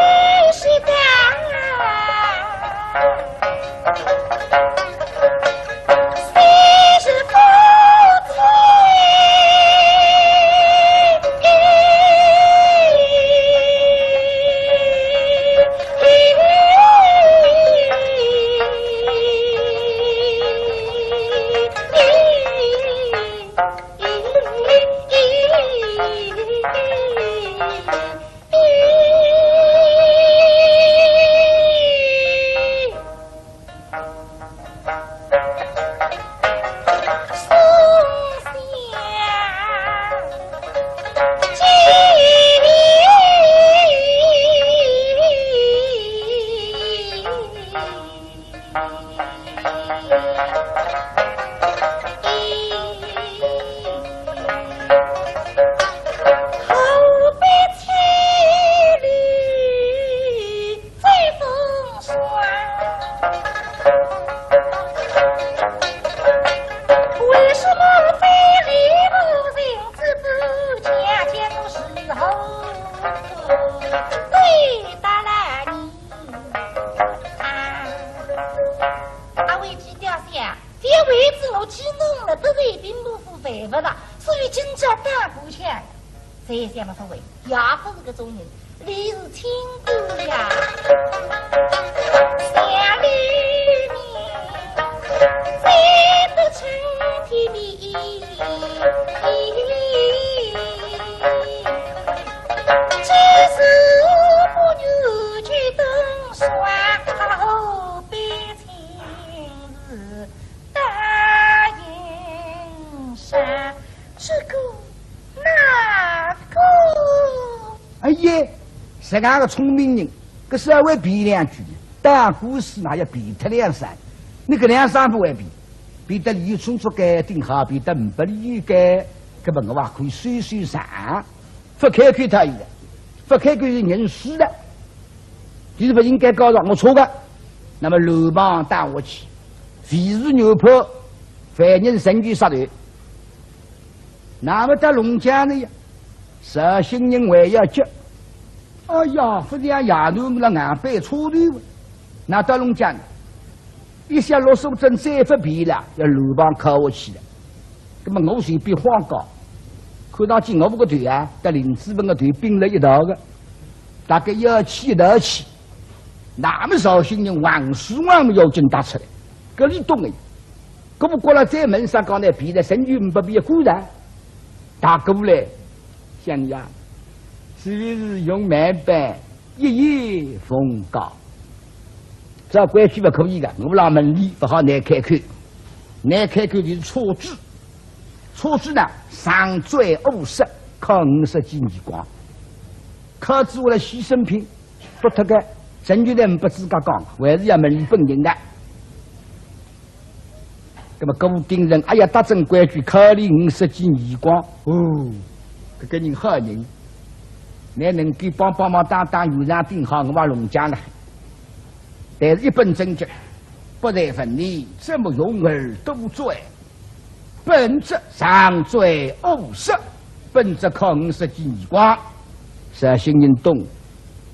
对兵部府办勿到，所以今朝打过去。这也想勿出来，也勿是搿种人，你是清官呀。想你面，才得春天的意。只是不愿去登双河边。 情是答应上，这个那个。哎呀，实梗个聪明人，搿稍微比两句，打官司嘛要比脱两声。你搿两声勿会比，比得理由充足该顶好，比得呒不理由该，搿么我还可以说说上。 勿开口他一个，勿开口是认输的，就是勿应该告状，我错个。那么乱棒打下去，非是原判，犯人仍旧杀头。那么到龙江呢呀，绍兴人还要急。哎呀，勿像衙门了硬板错头，那到龙江呢？ 一想陆素贞再勿辩了，要乱棒敲下去了。那么我随便晃高，看上去我个头啊，搭林子文个头并了一道个，大概要气一道气。那么绍兴人横竖横么要紧打出来，搿里懂个。搿么过了再问啥讲呢，辩了，仍旧呒不辩个，果然打过来，想呀，是勿是用慢板 一言奉告。照规矩勿可以个，我辣门里勿好难开口，难开口就是错字。错字呢，上罪五十，扣五十记耳光。扣字为了牺牲品，勿脱个，仍旧来呒不资格讲，还是要问伊本人个。 那么顾鼎臣，哎呀，搭准规矩，扣俚五十记耳光。哦，搿个人好人，乃能够帮帮忙打打圆场顶好，我也弄僵了。但是一本正经，不才问你怎么容尔多罪，本则上罪五十，本则扣五十记耳光。绍兴人懂，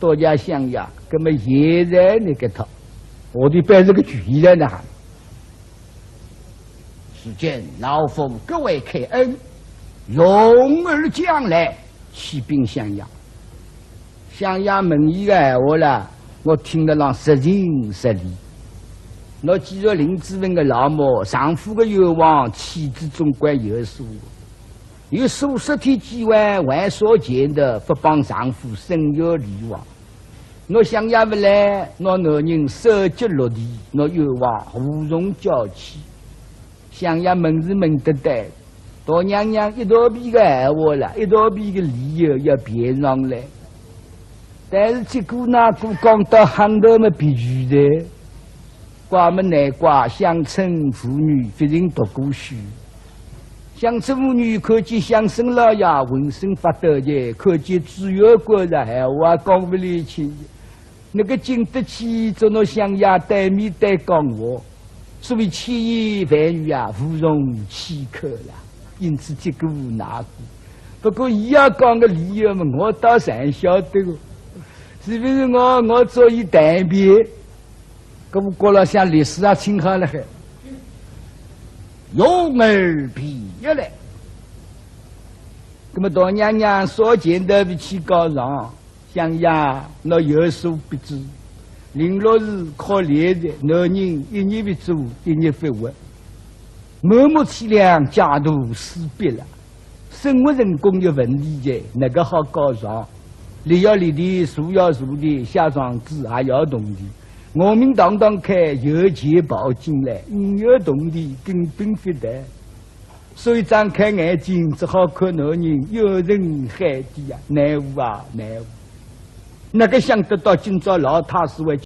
多加想呀，那么现在那个他，我的本是个局了呢。 是见老夫格外开恩，容尔将来起禀相爷。相爷问伊个闲话啦，我听得浪实情实理。喏，既然林子文个老母，丈夫个冤枉，妻子总归有数。有数十天机会，还说前头勿帮丈夫伸冤理枉。 喏，相爷勿来，喏，男人首级落地，喏，冤枉无从叫起。相爷问是问得对，大娘娘一大批个闲话了，一大批个理由要辩上来。但是结果呢，讲到行头么必须的。 怪么难怪，乡村妇女勿曾读过书。乡村妇女看见乡绅老爷浑身发抖的，看见知县官了闲话讲勿来清。那个经得起做喏相爷对面对讲话，所谓千言万语啊，无从启口了。因此结果无奈何。不过伊要讲个理由嘛，我倒是晓得个，是勿是我，我做伊代辩？ 搿么过了像历史啊，清好了海，容尔辩一来。搿么大娘娘说前头勿去告状，相爷，喏，有数必知，林陆氏可怜的，男人一日勿做，一日勿活，满目凄凉，家徒四壁了。 生活成功有问题的，哪个好告状？立要立地，坐要坐地，写状子也要铜钿。我们堂堂开，有钱跑进来，没有铜钿根本勿得。所以张开眼睛，只好看男人，有人海底呀，难过啊，难过。哪个想得到今朝老太师会